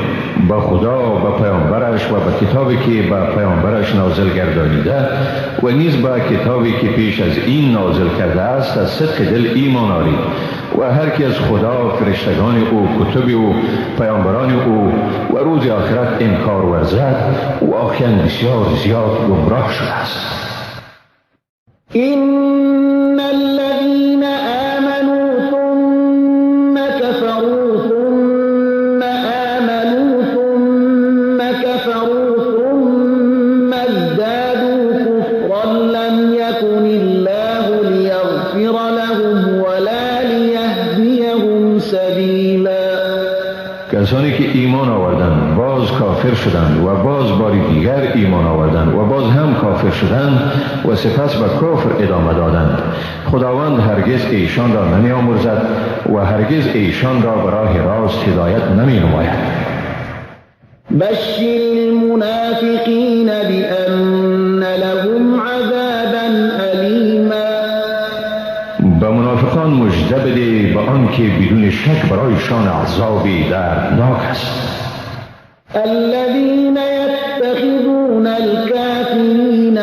با خدا و با پیامبرش و با کتابی که با پیامبرش نازل گردانیده و نیز با کتابی که پیش از این نازل کرده است از صدق دل ایمان آرید و هر کی از خدا، فرشتگان او، کتب او، پیامبران او و روز آخرت انکار ورزد، او واقعا بسیار زیاد گمراه شده است. ان الذين آمنوا ثم كفروا ثم آمنوا ثم كفروا ثم ازدادوا كفرا لم يكن الله ليغفر لهم ولا ليهديهم سبيلا. کسانی که ایمان آوردند باز کافر شدند و باز بار دیگر ایمان آوردند و باز هم کافر شدند و سپس به کفر ادامه دادند، خداوند هرگز ایشان را نمی آمرزد و هرگز ایشان را به راه راست هدایت نمی نماید. بشر المنافقین بأن لهم عذابا ألیما. به منافقان مژده بده به آنکه بدون شک برایشان عذابی دردناک است. الذين يتخذون الكافرين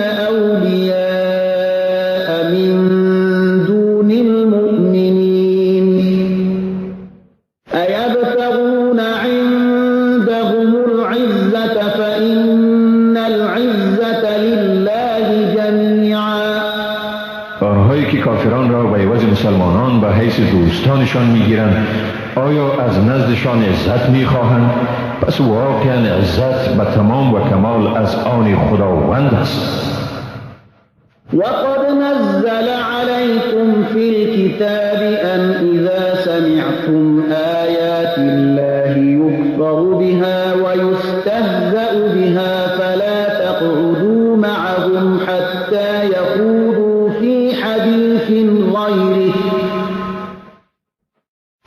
أولياء من دون المؤمنين أيبتغون عندهم العزة فإن العزة لله جميعا. آنهایی که کافران را به عوض مسلمانان به حیث دوستانشان میگیرند، آیا از نزدشان عزت میخواهند؟ پس واقعا عزت به تمام و کمال از آن خداوند است. وقد نزل عليكم في الكتاب أن إذا سمعتم آيات الله يكفر بها ويستهزأ بها فلا تقعدوا معهم حتى يخوضوا في حديث غيره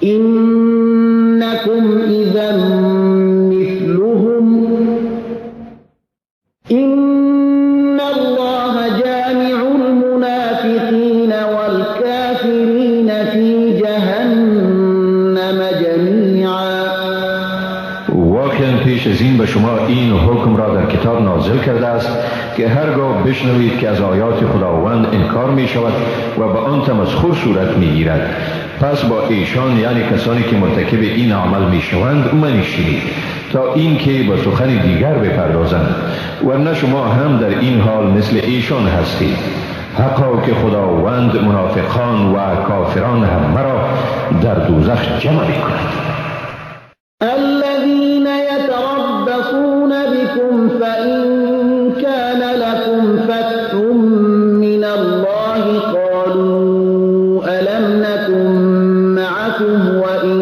إنكم إذا مثلهم إن الله جامع المنافقين والكافرين في جهنم جميعا. واقعا پیش از این به شما این حکم را در کتاب نازل کرده است که هرگاه بشنوید که از آیات خداوند انکار می شود و به آن تمسخر صورت می گیرد، پس با ایشان، یعنی کسانی که مرتکب این عمل می شوند، منشینید تا اینکه به سخن دیگر بپردازند، ورنه شما هم در این حال مثل ایشان هستید. حقا که خداوند منافقان و کافران همه را در دوزخ جمع می کند. الذين يتربصون بكم فإن كان لكم فتح من الله قالوا ألم نكن معكم وإن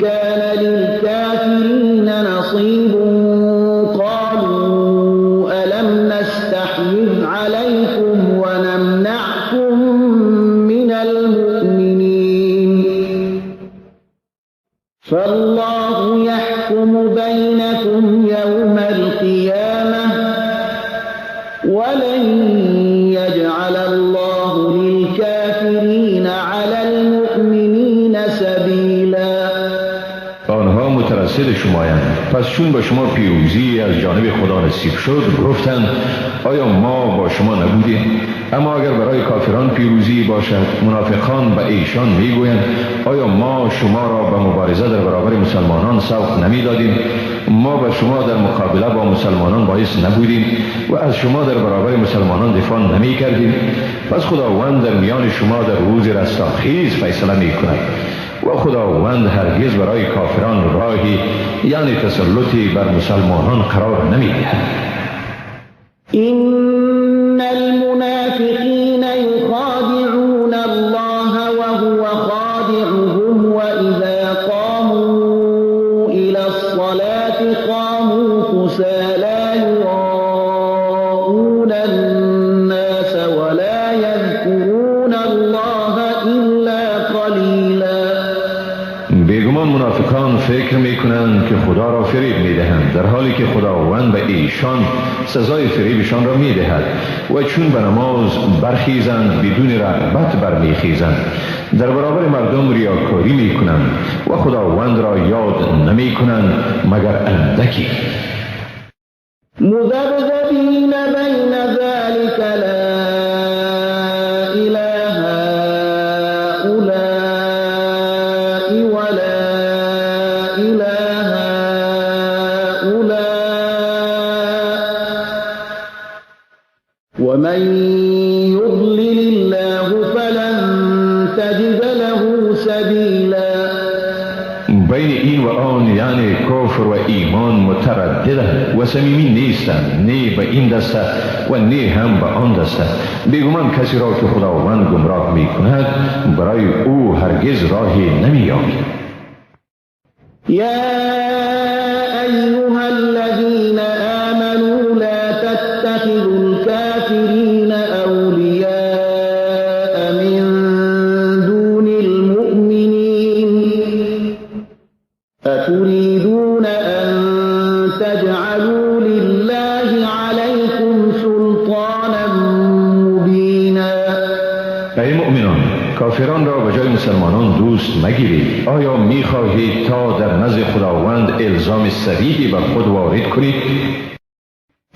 كان للكافرين نصيب قالوا ألم نستحوذ عليكم ونمنعكم من المؤمنين فالله يحكم بينكم يوم القيامة ولن يجعل الله للكافرين على المؤمنين سبيلا. متوسل شمایند. پس چون با شما پیروزی از جانب خدا نصیب شد، گفتند آیا ما با شما نبودیم؟ اما اگر برای کافران پیروزی باشد، منافقان به ایشان میگویند آیا ما شما را به مبارزه در برابر مسلمانان سوق نمیدادیم؟ ما به شما در مقابله با مسلمانان باعث نبودیم و از شما در برابر مسلمانان دفاع نمی کردیم؟ پس خداوند در میان شما در روز رستاخیز فیصله می کند و خداوند هرگز برای کافران راهی، یعنی تسلطی بر مسلمانان قرار نمی دهد. إن المنافقين يخادعون الله وهو خادعهم وإذا قاموا إلى الصلاة قاموا كسى لا يراءون الناس ولا يذكرون الله إلا قليلا. بیگمان منافقان فکر میکنند که خدا را فریب میدهند، در حالی که خداوند به ایشان سزای فریبشان را میدهد. و چون به نماز برخیزند بدون رغبت برمیخیزند، در برابر مردم ریاکاری میکنند و خداوند را یاد نمیکنند مگر اندکی. مذبذبین بین ذلك لا إلى هؤلاء ولا إلى هؤلاء ومن يضلل الله فلن تجد له سبیلا. بین این و آن، یعنی کفر و ایمان، مترددند و صمیمی نیستند، نه به این دسته و نه هم به آن دسته. بیگمان کسی را که خداوند گمراه می کند برای او هرگز راهی نمی یابی. یا ایها الذین آمنوا لا تتخذوا الكافرین اولیاء من دون المؤمنین اتريدون ان تجعلوا لله عليكم سلطانا مبینا. ای مؤمنان، کافران را به جای مسلمانان دوست مگیرید. آیا میخواهید تا در نزد خداوند الزام صریحی بر خود وارد کنید؟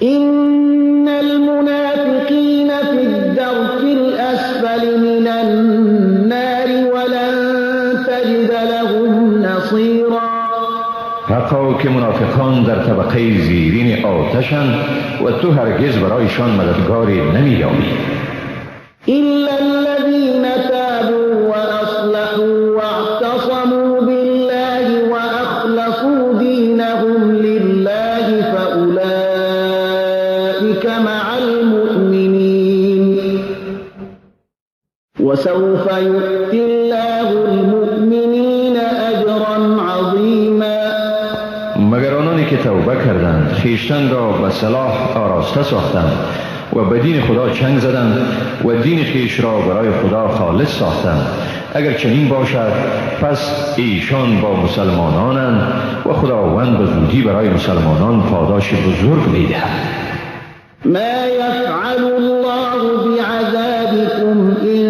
إن المنافقین فی الدرک الأسفل من النار ولن تجد لهم نصیرا. حقا که منافقان در طبقه زیرین آتشند و تو هرگز برایشان مددگاری نمییابی. إلا الذين تابوا وأصلحوا واعتصموا بالله وأخلصوا دينهم لله فأولئك مع المؤمنين وسوف يؤتي الله المؤمنين أجرا عظيما. مگر آنانی که توبه کردند، خویشتن را به صلاح آراسته ساختند و به دین خدا چنگ زدند و دین خویش را برای خدا خالص ساختند، اگر چنین باشد پس ایشان با مسلمانانند و خداوند به زودی برای مسلمانان پاداش بزرگ میدهد. ما يفعل الله بعذابكم إن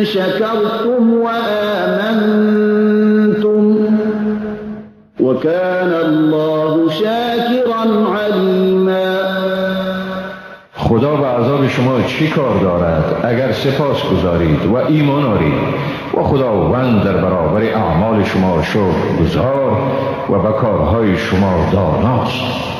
شكرتم وآمنتم وكان الله شاكرا عليما. خدا به عذاب شما چی کار دارد اگر سپاس گزارید و ایمان آرید و خداوند در برابر اعمال شما شکر گزار و به کارهای شما داناست.